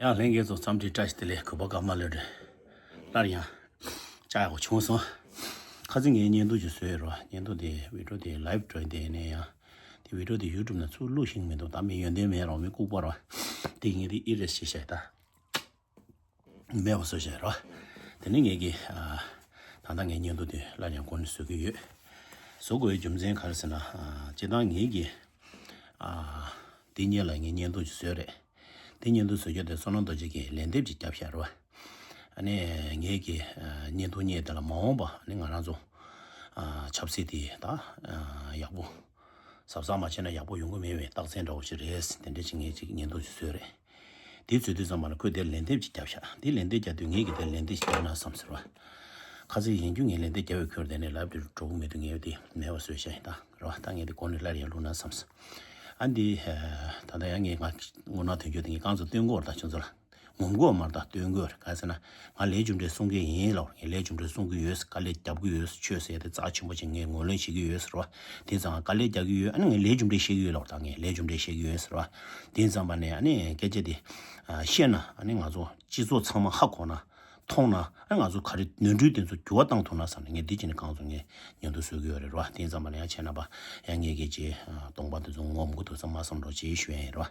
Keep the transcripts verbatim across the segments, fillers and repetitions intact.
ཡང་ལྷན་རྒྱས་ཚོ་འཚམས་འདྲི་བཀྲ་ཤིས་བདེ་ལེགས། གུས་པ་ཀརྨ་ལོས་རེད། སླར་ཡང་བཅར་ཡག་པོ་བྱུང་སོང་། ཁ་སང་ངས་བརྙན་ཐུང་ཅིག་བཟོས་ཡོད་རེད་བ། བརྙན་ཐུང་དེ་བི་ཌིའོ་དེ་ལའིབ་འགྲོ་ཡིན་དེ་ཡིན་ནའི་ཡང་། དེ་བི་ཌིའོ་དེ་ཡུ་ཊུབ་ནང་ཚུར་བླུགས་ཤེས་ཀྱི་མི་འདུག་ད་མི་ཡོན་ཏན་མེད་རེད་བ། མི་ལྐུགས་པ་རེད་བ། དེ་ངས་དེ་ཨི་རེས་བྱས་བཞག་ཡིན་ད། མེད་པ་བཟོས་བཞག་ཡིན་རེད་བ། དེ་ནས་ངས་ཀྱིས་ཨ། ད་ལྟ་ངས་བརྙན་ཐུང་དེ་སླར་ཡང་འགོ་ནས་བཟོ་གི་ཡོད། བཟོ་དགོས་པའི་རྒྱུ་མཚན་ག་རེ་ཟེར་ན། ཨ། སྤྱིར་བཏང་ངས་ཀྱིས་ཨ། དེ་སྔོན་ལ་ངས་བརྙན་ཐུང་ཅིག་བཟོས་རེད། དེ་བརྙན་ཐུང་བཟོ་རྒྱུ་དེ་བསོད་ནམས་རྡོ་རྗེ་གིས་ལན་འདེབས་ཅིག་བརྒྱབ་བཞག་རེད་བ། ཨ་ནི་ངས་ཀྱིས་ཨ། བརྙན་ཐུང་བརྙན་དེ་ལ་མ་འོངས་པ་ཨ་ནི་ང་རང་ཚོ་ཨ། ཆབ་སྲིད་དེ་ད་ཨ། ཡག་པོ་གཟབ་གཟབ་མ་བྱས་ན་ཡག་པོ་ཡོང་གི་མེད་པའི་རྟགས་མཚན་འདྲ་བོ་ཞིག་རེད། དེ་འདྲ་ཅིག་ངས་ཅིག་བརྙན་ཐུང་ཅིག་བཟོས་རེད། དེ་བཟོས་དུས་ཙམ་པ་ལ་ཁོས་དེར་ལན་འདེབས་ཅིག་བརྒྱབ་བཞག་དེ་ལན་འདེབས་བརྒྱབ་དུས་ངས་ཀྱིས་དེར་ལན་འདེབས་ཤིག་བརྒྱབ་ན་བསམ་ཟེར་བ། ཁ་སང་ཡིན་རྒྱུ་ངས་ལན་འདེབས་བརྒྱབ་པའི་ཁུལ་དེ་ནས་ལབ་དུས་འགྲོ་གི་མེད་དུས་ངས་དེ་མེད་པ་བཟོས་བཞག་ཡིན་ད་རེད་བ། ད་ངས་དེ་གོང་ནས་སླར་ཡང་བླུགས་ན་བསམ་སོང་། ཨ་འདི། ད་ལྟ་ཡང་ངས་ང་དངོས་སྣང་དོན་བརྗོད་དེ་ངས་རྐང་བཙུགས་སྟོན་གོ་ར་ད་ཁྱོད་ཚོ་ལ། ངོམ་གོ་མ་རེད་ད། སྟོན་གོ་ར་ག་ཟེར་ན། ང་ལས་རྒྱུ་འབྲས་གསུང་གི་ཡིན་ལབ། ངས་ལས་རྒྱུ་འབྲས་གསུང་གི་ཡོད། དཀའ་ལས་རྒྱབ་གི་ཡོད། ཆོས་ཟེར་དེ་རྩ་ཆེན་པོ་ཅིག་ངས་ངོས་ལེན་བྱེད་ཀྱི་ཡོད་ཟེར་བ། དེ་ཙང་དཀའ་ལས་རྒྱག་གི་ཡོད། ཨ་ནི་ངས་ལས་རྒྱུ་འབྲས་བཤད་ཀྱི་ཡོད་ལབ། ད་ངས་ལས་རྒྱུ་འབྲས་བཤད་ཀྱི་ཡོད་ཟེར་བ། དེ་ཙམ་པ་ནས་ཨ་ནི་སྐད་ཆ་དེ་བཤད་ན་ཨ་ནི་ང་ཚོ་སྤྱི་ཚོགས་ཚང་མ་ཧ་གོ་ན། མཐོང་ན་ཨ་ང་ཚོ་ག་རེ་ནོར་འཁྲུལ་དེ་ཚོ་འགྱུར་བ་བཏང་ཐུབ་ན་བསམ་ནས་ངས་འདི་བྱས་ནས་རྐང་བཙུགས་ངས་བརྙན་ཐུང་བཟོ་གི་ཡོད་རེད་རོ། དེ་ཙམ་པ་ལ་ཡང་བྱས་ན་པ་ཡང་ངས་ཀྱི་ཅི་གདོང་པ་དེ་ཚོ་ངོམ་གི་འདུག་ཙམ་མ་བསམ་རོགས་བྱེད་ཞུ་ཡ་ཡིན་རོ། ཨ་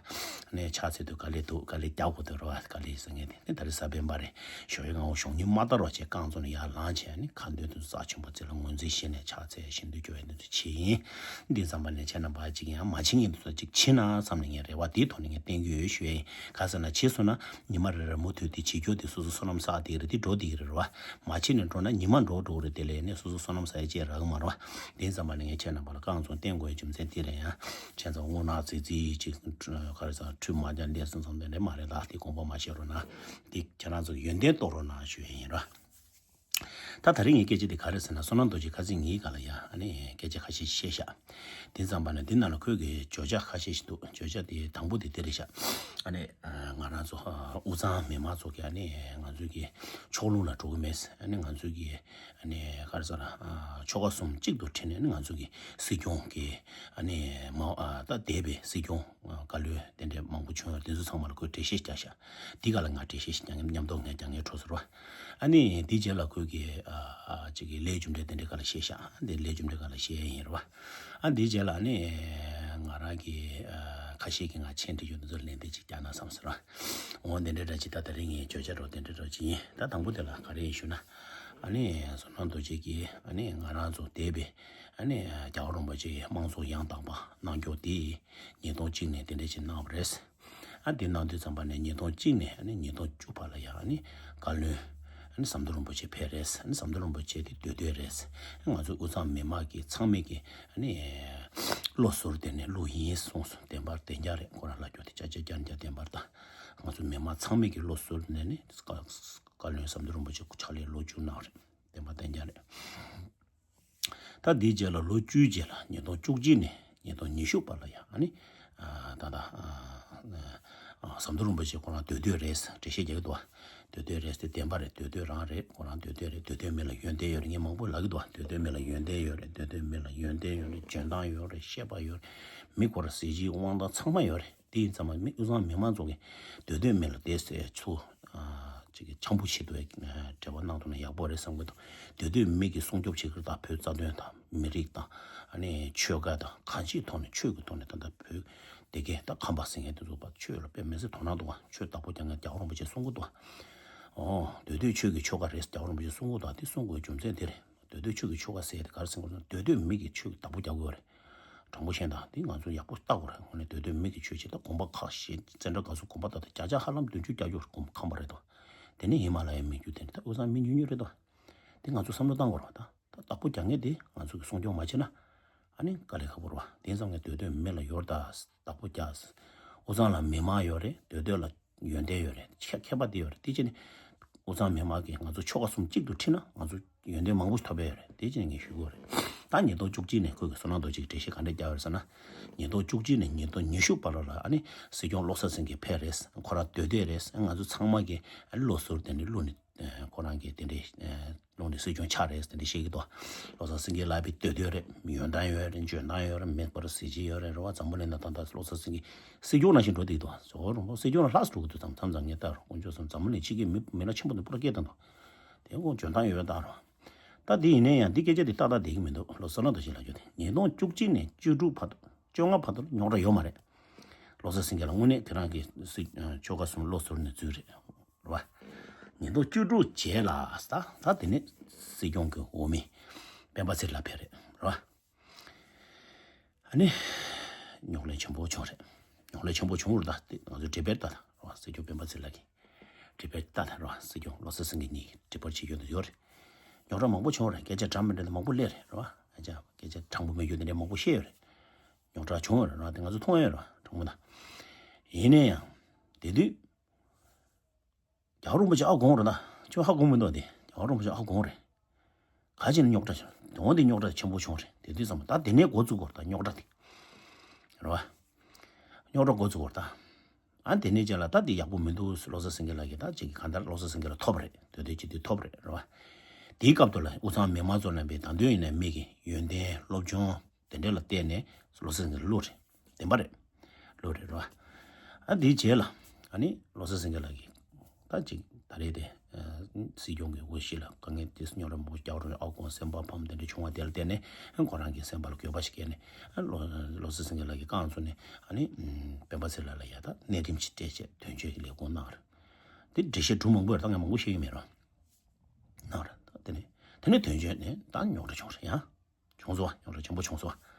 ནས་ཕྱག་འཚལ་དུས་དཀའ་ལས་འདུག་དཀའ་ལས་རྒྱག་དགོས་འདུག་རོ། དཀའ་ལས་ཟེར་མཁན་དེ་ནི་ད་རེས་གཟའ་སྤེན་པ་རེད། ཞོགས་ཡོད་ངའོ་ཞོགས་ཉིན་མ་ལྟ་རོགས་བྱས་རྐང་བཙུགས་ནས་ཡར་ལངས་བྱས་ཨ་ནི་ཁ་འདོན་དེ་ཚོ་རྩ་ཆེན་པོ་ཚེ་ལ་ངོས་འཛིན་བྱས་ནས་ཕྱག་འཚལ་ཞིང་འདུན་སྐྱོ་བའི་འདི་ཚོ་བྱེད་ཡིན། འདི་ཙམ་པ་ནས་བྱས་ན་པ་ཅིག་ཡང་མ་བྱེད་མཁན་དེ་ཚོ་ཅིག་བྱེད་ན་བསམ་ནས་ངས་རེ་བ་དེའི་ཐོག་ནས་ངས་བསྟན་གྱི་ཡོད་ཞུ་ཡ་ཡིན། ག་ཟེར་ན་བྱས་སོང་ན། ཉི་མ་རེ་རེ་མུ་མཐུད་དེ་བྱེད་རྒྱུ་དེ་སོ་སོ་བསོད་ནམས་བསགས་བསྡད་ཀྱི་རེད། དེ་འགྲོ་བསྡད་ཀྱི་རེད་རོ། མ་བྱེད་ནས་འགྲོ་ན་ཉི་མ་འགྲོ་འགྲོ་གི་རེད། དེ་ལས་ནས་སོ་སོ་བསོད་ནམས་བསགས་ཡ་ཅེས་རག་གི་མ་རེད་བ། དེ་ཙམ་པ་ནས་ངས་ཁྱེད་རྣམ་པ་ལ་རྐང་བཙུགས་བསྟན་དགོས་ཡ་རྒྱུ་མཚན་དེ་རེད། ཡང་ཁྱེད་ཚོ་དངོས་གནས་ཙི་ཙི་ཅིག་ག་རེ་ཟ་ཁྲུས་མ་རྒྱག་ལས་སོང་ཙང་དེ་འདྲ་མ་རེད། ད་དེ་དགོངས་པ་མ་བཞེས་རོགས་གནང་། དེ་ཁྱེད་རང་ཚོ་ཡོན་ཏན་རྟོགས་རོགས་གནང་ཞུ་ཡ་ཡིན་རོ། ད་ད་རིང་ངའི་སྐད་ཆ་དེ་ག་རེ་ཟེར་ན་བསོད་ནམས་རྡོ་རྗེ་ཁ་སང་ངའི་སྒང་ལ་ཡ་ཨ་ནི་སྐད་ཆ་ཁ་ཤས་བཤད་ཤག་དེ་ཙམ་པ་ནས་འདི་ནང་ལ་ཁོས་ཀྱི་བརྗོད་བྱ་ཁ་ཤས་ཤིག་འདུག་བརྗོད་བྱ་དེ་དང་པོ་དེ་དེ་རེད་ཤག་ཨ་ནི་ང་རང་ཚོ་དབུས་གཙང་མི་མང་ཚོ་གི་ཨ་ནི་ང་ཚོའི་གི་ཕྱོགས་ལྷུང་ལ་འགྲོ་གི་མེད། ཨ་ནི་ང་ཚོའི་གི་ཨ་ནི་ག་རེ་ཟེར་ན་ཆོལ་ཁ་གསུམ་གཅིག་ཏུ་དྲིལ་ནས་ཨ་ནི་ང་ཚོ་གི་སྲིད་སྐྱོང་གི་ཨ་ནི་མ་ད་འདས་པའི་སྲིད་སྐྱོང་བཀའ་བློན་དེ་འདྲའི་མང་པོ་བྱུང་ཡོད། དེ་ཚོ་ཚང་མ་ལ་ཁོས་འགྲེལ་བཤད་རྒྱག་ཤག་འདི་ག་ལ་ང་འགྲེལ་བཤད་ཞིག་རྒྱག་མཉམ་དུ་ངས་རྒྱག་ངས་འཕྲོ་ཟེར་བ། ཨ་ནི་འདི་རྗེས་ལ་ཁོས་ཀྱི་ཨ་ཨ་ཅིག་གི་ལས་རྒྱུ་འབྲས་དེ་འདྲའི་ག་ལ་བཤད་ཤག་འདི་ལས་རྒྱུ་འབྲས་ག་ལ་བཤད་ཡིན་རེད་བ། ཨ་འདི་རྗེས་ལ་ཨ་ནི་ང་རང་གི་ཨ་ཁ་ཤས་ཀྱི་ང་མཆན་བྲིས་ཡོད་འདི་ཚོ་ལན་འདེབས་ཅིག་རྒྱག་ན་བསམ་ཟེར་བ། འོ་འདི་འདྲའི་འདྲ་ཅིག་ད་དེ་རིང་ངས་བརྗོད་བྱ་རོ་དེ་འདྲའི་རོ་ཅིག་ཡིན། ད་དང་པོ་དེ་ལ་ག་རེ་ཡིན་ཞུ་ན། ཨ་ནི་བསོད་ནམས་རྡོ་རྗེ་གིས་ཨ་ནི་ང་རང་ཚོ་འདས་པའི་ཨ་ནི་རྒྱལ་བ་རིན་པོ་ཆེའི་དམངས་གཙོ་ཡང་དག་པ་གནང་སྐྱོར་དེ་ཉིས་སྟོང་གཅིག་ནས་དེ་འདྲ་ཅིག་གནང་བ་རེད། ཨ་འདི་གནང་དུས་ཙམ་པ་ནས་ཉིས་སྟོང་གཅིག་ནས་ཨ་ནི་ཉིས་སྟོང་བཅུ་བར་ལ་ཡང་ཨ་ནི་བཀའ་བློན་ཨ་ནི་ཟམ་གདོང་རིན་པོ་ཆེ་ཕེབས་རེད། ཨ་ནི་ཟམ་གདོང་རིན་པོ་ཆེ་དེ་སྡོད་སྡོད་རེད། ང་ཚོ་དབུས་གཙང་མི་མང་གི་ཚང་མས་ཀྱི་ཨ་ནི་བློ་གཟུར་དེ་ནས་བློ་ཡིན་གསུངས་སོང་། བདེན་པར་བདེན་རྐྱང་རེད། ཁོ་རང་ལ་རྒྱུ་དེ་ཅག་ཅག་རྐྱང་རྐྱང་བདེན་པར་ད་ང་ཚོ་མི་མང་ཚང་མས་ཀྱི་བློ་གཟུར་ནས་ནི་བཀའ་བཀའ་བློན་ཟམ་གདོང་རིན་པོ་ཆེ་ཕྱག་ལས་ལོ་བཅུ་གནང་རེད། བདེན་པར་བདེན་རྐྱང་རེད། ད་འདིའི་རྗེས་ལ་ལོ་བཅུའི་རྗེས་ལ་ཉིས་སྟོང་བཅུ་གཅིག་ནས་ཉིས་སྟོང་ཉི་ཤུ་བར་ལ་ཡང་ཨ་ནི་ད་ལྟ་ཟམ་གདོང་རིན་པོ་ཆེ་ཁོ་རང་སྡོད་སྡོད་རེད། འགྲེལ་བཤད་རྒྱག་གི་འདུག་བ། སྡོད་སྡོད་རེད་དེ་བདེན་པ་རེད། སྡོད་སྡོད་རང་རེད། ཁོ་རང་སྡོད་སྡོད་རེད། སྡོད་སྡོད་མི་ལ་ཡོན་ཏན་ཡོད་རེད། ངས་མང་པོ་ལབ་ཀྱི་འདུག་བ། སྡོད་སྡོད་མི་ལ་ཡོན་ཏན་ཡོད་རེད། སྡོད་སྡོད་མི་ལ་ཡོན་ཏན་ཡོད་རེད། འཇོན་ཐང་ཡོད་རེད། ཤེས་པ་ཡོད་རེད། མི་ཁོ་རང་གཟི་བརྗིད་དབང་ཐང་ཚང་མ་ཡོད་རེད། དེ་ཡིན་ཙང་མ་མི་དབུས་གཙང་མི་མང་ཚོ་གིས་སྡོད་སྡོད་མི་ལ་དེ་ཚོ་ཅིག་གི་འཆམ་པོ་བྱེད་ཐུབ་པའི་འབྲེལ་བ་གནང་ཐུབ་ན་ཡག་པོ་རེད་བསམ་གྱི་འདུག་སྡོད་སྡོད་མི་གིས་སྲུང་སྐྱོབ་བྱེད་ཀྱི་ད་བོད་རྩ་དོན་དང་མི་རིགས་དང་ཨ་ནི་ཆོལ་ཁ་དང་གང་ཅིའི་ཐོག་ནས་ཆོས་ཀྱི་ཐོག་ནས་ད་ལྟ་བོད་དེ་གས་ད་ཁམས་པ་ཟེར་མཁན་དེ་ཚོ་བ་ཆོས་ལ་དཔེ་མི་སྲིད་དོ་སྣང་འདུག་བ། ཆོས་བདག་པོ་རྒྱག་མཁན་རྒྱལ་བ་རིན་པོ་ཆེས་གསུང་གི་འདུག་བ། ཨོ་སྡོད་སྡོད་ཆོས་ཀྱི་ཆོལ་ཁ་རེད་རྒྱལ་བ་རིན་པོ་ཆེས་གསུང་གི་འདུག་བ། དེ་གསུང་དགོས་རྒྱུ་མཚན་དེ་རེད། སྡོད་སྡོད་ཆོས་ཀྱི་ཆོལ་ཁ་ཟེར་དེ་ག་རེ་ཟེར་དགོས་ན་སྡོད་སྡོད་མི་གིས་ཆོས་ཀྱི་བདག་པོ་རྒྱག་དགོས་རེད། དྲང་པོ་བཤད་ན་དེ་ང་ཚོ་ཡག་པོ་ལྟ་དགོས་རེད། དངོས་གནས་སྡོད་སྡོད་མི་གིས་ཆོས་བྱེད་ད་དགོན་པ་ཁག་བཞི་བཙན་བྲག་དགའ་ཚོགས་དགོན་པ་ད་ལྟ་བརྒྱ་ཆ་ཧ་ལམ་བདུན་ཅུ་བརྒྱད་ཅུ་དགོན་པ་ཁམས་པ་རེད་དོ། དེ་ནས་ཧི་མ་ལ་ཡའི་མི་རྒྱུད་དེ་ནི་ད་དབུས་གཙང་མི་ཉུང་ཉུང་རེད་དོ། དེ་ང་ཚོ་བསམ་བློ་བཏང་དགོས་རེད་བ། ད་ད་བདག་པོ་རྒྱག་མཁན་དེ་ང་ཚོ་གིས་སྲུང་སྐྱོང་མ་བྱས་ན་ཨ་ནི་དཀའ་ལས་ཁག་པོ་རེད་བ། དེ་ཙང་ངས་སྡོད་སྡོད་མི་ལ་ཡོད་ད་བདག་པོ་རྒྱག་དབུས་གཙང་ལ་མི་མང་ཡོད་རེད། སྡོད་སྡོད་ལ་ཡོན་ཏན་ཡོད་རེད། ཁྱད་ཁྱད་པར་དེ་ཡོད་རེད། དེ་བྱས་ནས་དབུས་གཙང་མི་མང་གིས་ང་ཚོ་ཆོལ་ཁ་གསུམ་གཅིག་ཏུ་ཁྲིད་ན་ང་ཚོ་ཡོན་ཏན་མང་པོ་ཐོབ་ཡོད་རེད། དེ་བྱས་ནས་ངས་ཞུ་དགོས་རེད། ད་ཉིས་སྟོང་བཅུ་གཅིག་ནས་ཁོས་ཀྱི་བསོད་ནམས་རྡོ་རྗེ་གི་འགྲེལ་བཤད་ག་འདྲ་རྒྱག་ཡོད་ཟེར་ན། ཉིས་སྟོང་བཅུ་གཅིག་ནས་ཉིས་སྟོང་ཉི་ཤུ་བར་ལ་ཨ་ནི་སྲིད་སྐྱོང་བློ་བཟང་སེང་གེ་ཕེབས་རེད། ཁོ་རང་སྡོད་སྡོད་རེད། ང་ཚོ་ཚང་མ་གིས་ཨ་ནི་བློ་གཟུར་དེ་ནས་བླུགས་ནས་ཁོ་རང་གིས་དེ་འདྲའི་ ལུང་འདི་སྲིད་སྐྱོང་ཆགས་རེད་ཟེར་འདི་བཤད་ཀྱི་འདུག་བློ་བཟང་སེང་གེ་ལབ་པའི་འདོད་འདོད་རེད། ཡོན་ཏན་ཡོད་རེད། འཇོན་ཐང་ཡོད་རེད། མེད་པར་གཟི་བརྗིད་ཡོད་རེད། རེད་བ། འཛམ་བུ་གླིང་ན་ད་ལྟ་བློ་བཟང་སེང་གེ་སྲིད་སྐྱོང་ནང་བཞིན་འགྲོ་བསྡད་འདུག་ཟོག་རོང་པོ་སྲིད་སྐྱོང་ལ་ལྷག་འགྲོ་གི་འདུག་མཚམས་མཚམས་ངས་ལྟར་དཀོན་མཆོག་གསུམ་འཛམ་བུ་གླིང་ཕྱི་རྒྱལ་མི་མི་ལ་ཆེན་པོ་འདུག་པུ་ར་སྐད་བཏང་འདུག་དེ་ཁོང་འཇོན་ཐང་ཡོད་ཡོད་ལྟར་རོ། ད་དེ་ཡིན་ན་ཡང་འདི་སྐད་ཆ་དེ་ཏག་ཏག་བསྡད་ཀྱི་མི་འདུག་བློ་བཟང་བློ་བཟང་ཞིག་ལབ་རྒྱུ་དེ་ཉིས་སྟོང་བཅུ་གཅིག་ནས་བཅུ་དྲུག་བར་དུ་བཅོ་ལྔ་བར་དུ་རྙོག་དྲ་ཡོད་མ་རེད། བློ་བཟང་སེང་གེ་ལ་དངོས་གནས་ཁྱེད་རང་གི་སྲིད་ཆོལ་ཁ་གསུམ་བློ་ཟུར་ནས་འཛུལ་རེད། རེད་བ། ཉིས་སྟོང་བཅུ་དྲུག་རྗེས་ལ་ད་ད་དེ་ནས་སྲིད་སྐྱོང་གི་འོས་མི་སྤེན་པ་ཚེ་རིང་ལགས་ཕེབས་རེད། རེད་བ། ཨ་ནི། རྙོག་གླེང་ཆེན་པོ་བྱུང་རེད། རྙོག་གླེང་ཆེན་པོ་བྱུང་རེད། ད་དེ་ང་ཚོས་འགྲེལ་པར་ལྟ་དང་རེད་བ། སྲིད་སྐྱོང་སྤེན་པ་ཚེ་རིང་ལགས་ཀྱིས་འགྲེལ་པར་ལྟ་དང་རེད་བ། སྲིད་སྐྱོང་བློ་བཟང་སེང་གེ་གཉིས་ཀྱིས་འགྲེལ་པར་བྱེད་རྒྱུ་དེ་ཡོད་རེད། རྙོག་དྲ་མང་པོ་བྱུང་རེད། སྐད་ཆ་འདྲ་མི་འདྲ་དེ་མང་པོ་སླེབས་རེད། རེད་བ། སྐད་ཆ་སྐད་ཆ་དྲང་པོ་མེད་རྒྱུ་དེ་འདྲ་མང་པོ་བཤད་ཡོད་རེད། རྙོག་དྲ་བྱུང་ཡོད་རེད། རེད་བ། དེ་ང་ཚོ་མཐོང་ཡོད་རེད་བ། དྲང་པོ་ད། ཡིན་ན་ཡང་། དེ་དུས། རྒྱལ་བ་རིན་པོ་ཆེ་ཨ་དགོངས་རེད་ད། ཁྱོད་ཧ་གོ་མི་འདུག་དེ། རྒྱལ་བ་རིན་པོ་ཆེ་ཨ་དགོངས་རེད། ག་ཅི་ནས་རྙོག་དྲ་བྱུང་། དོན་དེ་རྙོག་དྲ་ཆེན་པོ་བྱུང་རེད། དེ་དུས་ཙམ་པ་ད་དེ་ནས་འགོ་བཙུགས་དགོས་རེད་ད། རྙོག་དྲ་དེ། རེད་བ། རྙོག་དྲ་འགོ་བཙུགས་དགོས་རེད་ད། ཨ་དེ་ནས་རྗེས་ལ་ད་དེ་ཡག་པོ་མི་འདུག་བློ་བཟང་སེང་གེ་ལགས་ཀྱིས་ད་ཅིག་གིས་གང་ལྟར་བློ་བཟང་སེང་གེ་ལ་ཐོབ་པ་རེད། དེ་དུས་ཅིག་དུས་ཐོབ་པ་རེད། རེད་བ། དེའི་སྐབས་དུ་ལ་དབུས་གཙང་མི་མང་ཚོ་རྣམ་པས་ད་དུང་ཡིན་ནའི་མི་གི་ཡོན་ཏན་སློབ་སྦྱོང་། དེ་འདྲ་ལ་བརྟེན་ནས་བློ་བཟང་སེང་གེ་བླུགས་རེད། བདེན་པ་རེད། བླུགས་རེད་རོ། ཨ་དེའི་རྗེས་ལ་ཨ་ནི་བློ་བཟང་སེང་གེ་ལགས་ཀྱིས་ད་ཅིག་ད་རེས་དེ་སྲིད་སྐྱོང་གི་འོས་གཞི་ལ་དཀའ་ངལ་དེ་རྙོག་དྲ་མང་པོ་རྒྱག་རོགས་ཨ་དགོངས་སེམས་པ་ཕམ་དེ་འདྲ་བྱུང་བ་དེ་ལ་བརྟེན་ནས་ཨ་ཁོ་རང་གི་སེམས་པ་ལ་འགྱོད་པ་ཞིག་སྐྱེས་ནས་ཨ་བློ་བློ་བཟང་སེང་གེ་ལགས་ཀྱིས་རྐང་བཙུགས་ནས་ཨ་ནི་སྤེན་པ་ཚེ་རིང་ལགས་ལ་ཡ་ད་གནས་རིམ་ཞིག་སྤྲད་བྱས་དོན་གཅོད་ཀྱི་ལས་ཁུངས་གནང་རེད། དེ་འགྲེལ་བཤད་གྲུབ་མང་པོ་ཡོད་རེད། ད་ངས་མང་པོ་བཤད་ཀྱི་མེད་རོ། གནང་རེད། ད་དེ་ནས་དེ་ནས་དོན་གཅོད་ནས་ད་རྙོག་དྲ་བྱུང་རེད་ཡ། བྱུང་སོང་བ། རྙོག་དྲ་ཆེན་པོ་བྱུང་སོང་བ།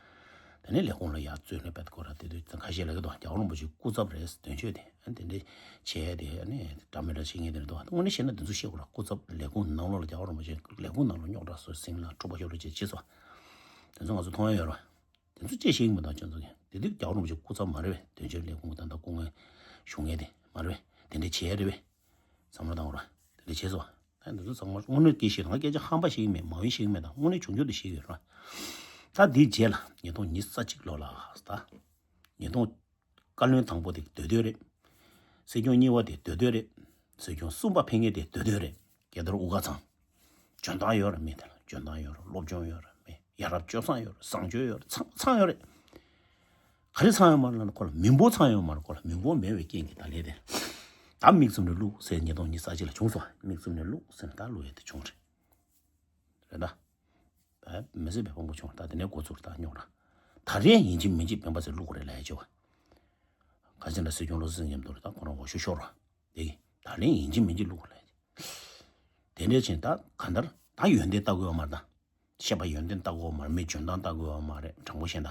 དེ་ནས་ལས་ཁུངས་ལ་ཡར་རྩོད་ནས་བེད་ཁོ་ར་དེ་དུས་ཁ་ཤས་ལབ་ཀྱི་འདུག་རྒྱལ་བ་རིན་པོ་ཆེ་སྐུ་ཚབ་རེད་དོན་གཅོད་དེ་ཨ་དེ་འདྲས་བྱས་དེ་ཨ་ནི་འདྲ་མི་འདྲ་བྱེད་མཁན་དེ་འདྲ་འདུག་དངོས་གནས་བཤད་ན་དེ་ཚོ་བཤད་དགོས་ར། སྐུ་ཚབ་ལས་ཁུངས་ནང་ལོགས་ལ་རྒྱལ་བ་རིན་པོ་ཆེ་ལས་ཁུངས་ནང་ལ་རྙོག་དྲ་བཟོས་ཟིན་ལ་འཁྲུག་པ་ཤོར་རེ་བྱས་བྱས་སོང་བ། དེ་ཚོ་ང་ཚོ་མཐོང་ཡ་ཡོད་ར། དེ་ཚོ་ཅེས་བཤད་ཀྱི་མི་འདུག་ཁྱོད་ཚོ་གིས་དེ་དུས་རྒྱལ་བ་རིན་པོ་ཆེ་སྐུ་ཚབ་མ་རེད་པས། དོན་གཅོད་ལས་ཁུངས་ད་ལྟ་སྐུ་ངོ་བཞུགས་མཁན་དེ་མ་རེད་པས། དེ་འདྲས་བྱས་རེད་པས། བསམ་བློ་བཏང་ར། དེ་འདྲ་བྱས་སོང་། ད་འདི་ཚོ་ཚང་མ་དངོས་གནས་སྐད་ཤེས་དང་སྐད་ཆ་ཧམ་པ་ཤེས་ཀྱི་མེད། མ་འོས་ཤེས་ཀྱི་མེད་དང་དངོས་གནས་བྱུང་རྒྱུ་དེ་ཤེས་ཀྱི་ཡོད་ར། ད་དེའི་རྗེས་ལ་ཉིས་སྟོང་ཉི་ཤུ་རྩ་གཅིག་ལོ་ལ་ད། ཉིས་སྟོང་། བཀའ་བློན་དང་པོ་དེ་སྡོད་སྡོད་རེད། སྲིད་སྐྱོང་གཉིས་པ་དེ་སྡོད་སྡོད་རེད། སྲིད་སྐྱོང་གསུམ་པ་ཕེབས་མཁན་དེ་སྡོད་སྡོད་རེད། སྐལ་རྡོར་དབུ་དཀར་ཚང་། འཇོན་ཐང་ཡོད་ར་མི་དེ་ལ་འཇོན་ཐང་ཡོད་ར་སློབ་སྦྱོང་ཡོད་ར་མི་ཡ་རབས་སྤྱོད་བཟང་ཡོད་ར་བཟང་སྤྱོད་ཡོད་ར་ཚང་ཚང་ཡོད་རེད། ག་རེ་ཚང་ཡོད་མ་རེད་ལབ་ན་ཁོ་ལ་མི་འབོར་ཚང་ཡོད་མ་རེད། ཁོ་ལ་མི་འབོར་མེད་པའི་རྐྱེན་གྱིས་ད་ལན་དེ། ད་མིག་བཙུམ་ནས་བླུགས་ཟེར་ཉིས་སྟོང་ཉི་ཤུ་རྩ་གཅིག་ལ་བྱུང་སོང་། མིག་བཙུམ་ནས་བླུགས་ཟེར་ནས་ད་བླུགས་ཡས་དེ་བྱུང་རེད། རེད་ད། ད་མི་སྲིད་པའི་དཔང་པོ་བྱུང་རེད། ད་དེ་ནས་འགོ་ཚུགས་རེད་ད་རྙོག་དྲ། ད་རེས་ཡིན་གཅིག་མིན་གཅིག་སྤེན་པ་ཚེ་བླུག་དགོས་རེད་ལབ་ཡས་བྱས་བ། ག་ཅི་འདྲ་སྲིད་སྐྱོང་བློ་བཟང་སེང་གེ་མཉམ་དུ་རེད་ད་ཁོ་རང་འོས་ཤོག་ཤོར་བ། དེ་གི་ད་རེས་ཡིན་གཅིག་མིན་གཅིག་བླུག་དགོས་ལབ་ཡས། དེ་འདྲས་ཕྱིན་ད་གང་ལྟར་ད་ཡོན་ཏན་ལྟ་དགོས་བ་མ་རེད་ད། བཤད་པ་ཡོན་ཏན་ལྟ་དགོས་བ་མ་རེད། མི་འཇོན་ཐང་ལྟ་དགོས་བ་མ་རེད། དྲང་པོ་བཤད་ན།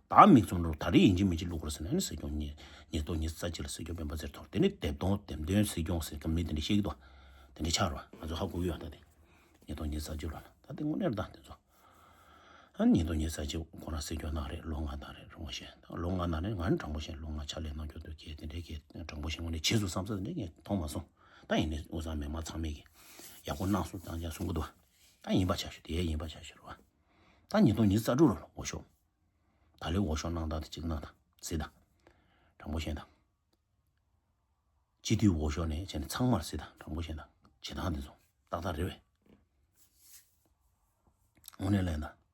ད་མིག་བཙུམ་རུ་ད་རེས་ཡིན་གཅིག་མིན་གཅིག་བླུག་དགོས་རེད་ཟེར་ན་ནི་སྲིད་སྐྱོང་ཉིས་ཉིས་སྟོང་ཉི་ཤུ་རྩ་གཅིག་ལ་སྲིད་སྐྱོང་སྤེན་པ་ཚེ་རིང་ཐོབ། དེ་ནི་འདེམས་ཐོན་འདེམས་ཐོན་སྲིད་སྐྱོང་ཟེར་གི་མི་དེ་འདྲ་བཤད་ཀྱི་འདུག་དེ་འདྲ་ཆགས་རོགས་ང་ཚོ་ཧ་གོ་གི་ཡོད་ད་དེ། ཉིས་སྟོང་ཉི་ཤུ་རྩ་གཅིག་ལོ་ལ་ད་དེ་དངོས་གནས་རེད་ད་དེ་ཚོ། ཨ་ཉིས་སྟོང་ཉི་ཤུ་རྩ་གཅིག་ཁོ་རང་སྲིད་སྐྱོང་གནང་རེད་ལོ་ལྔ་གནང་རེད་རོང་བཞིན་ད་ལོ་ལྔ་གནང་རེད། ང་ནི་དྲང་པོ་བཤད་ལོ་ལྔ་ཕྱག་ལས་གནང་རྒྱུ་འདུག་གས་དེ་འདྲའི་གས་དྲང་པོ་བཤད་དངོས་གནས་རྗེས་སུ་བསམ་ས་དེ་འདྲའི་ངས་མཐོང་མ་སོང་། ད་ཡིན་ནའི་དབུས་གཙང་མི་མང་ཚང་མས་གི་ཡག་པོ་གནང་སོང་ཙང་ཀྱང་གསུང་གི་འདུག་ད་ཡིན་པ་ཆ་ཞུ་དེ་ཡིན་པ་ཆ་ཞུ་རོགས། ད་ཉིས་སྟོང་ཉི་ཤུ་རྩ་དྲུག་ལོ་ལ་འོས་ཤོག་ད་ལོའི་འོས་ཤོག་གནང་སྟངས་དེ་གཅིག་གནང་དང་སྲིད་དང་། དྲང་པོ་བཤད་དང་། སྤྱི་འཐུས་འོས་ཤོག་ནས་བྱས་ནས་ཚང་མར་སྲིད་དང་། དྲང་པོ་བཤད་དང་། བྱེད་སྟངས་དེ་ཚོ་ཏག་ཏག་རེད་པས། དངོས་གནས་ལན་དང་།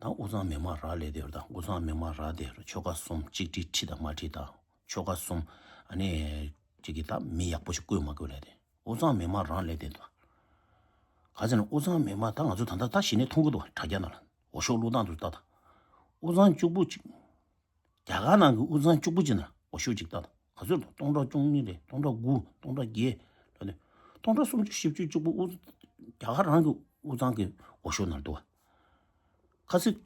ད་དབུས་གཙང་མི་མང་རག་ལས་དེ་རུ་དང་དབུས་གཙང་མི་མང་རག་དེ་རུ་ཆོལ་ཁ་གསུམ་གཅིག་སྒྲིལ་ཁྲིད་དང་མ་ཁྲིད་དང་ཆོལ་ཁ་གསུམ་ཨ་ནི་གཅིག་གིས་ད་མི་ཡག་པོ་ཞིག་བསྐོས་མ་བསྐོས་ལས་དེ། དབུས་གཙང་མི་མང་རང་ལས་དེ་འདུག་ག་ཟེར་ན་དབུས་གཙང་མི་མང་ད་ང་ཚོ་ད་ལྟ་ད་གཞི་ནས་མཐོང་གི་འདུག་དྲ་རྒྱ་ནང་ལ་འོས་ཤོག་བླུག་སྟངས་དུ་ལྟ་དང་། དབུས་གཙང་གཅིག་པུ་གཅིག་རྒྱ་གར་ནང་གི་དབུས་གཙང་གཅིག་པུ་གཅིག་ན་འོས་ཤོག་གཅིག་ལྟ་དང་། ག་ཚོད་དང་སྟོང་ཕྲག་བཅུ་གཉིས་རེད། སྟོང་ཕྲག་དགུ། སྟོང་ཕྲག་བརྒྱད་ལ་ནི། སྟོང་ཕྲག་སུམ་ཅུ་བཞི་བཅུ་གཅིག་པུ་དབུས་རྒྱ་གར་རང་གི་དབུས་གཙང་གི་འོས་ཤོག་ནང་འདུག་ག་ཚོད།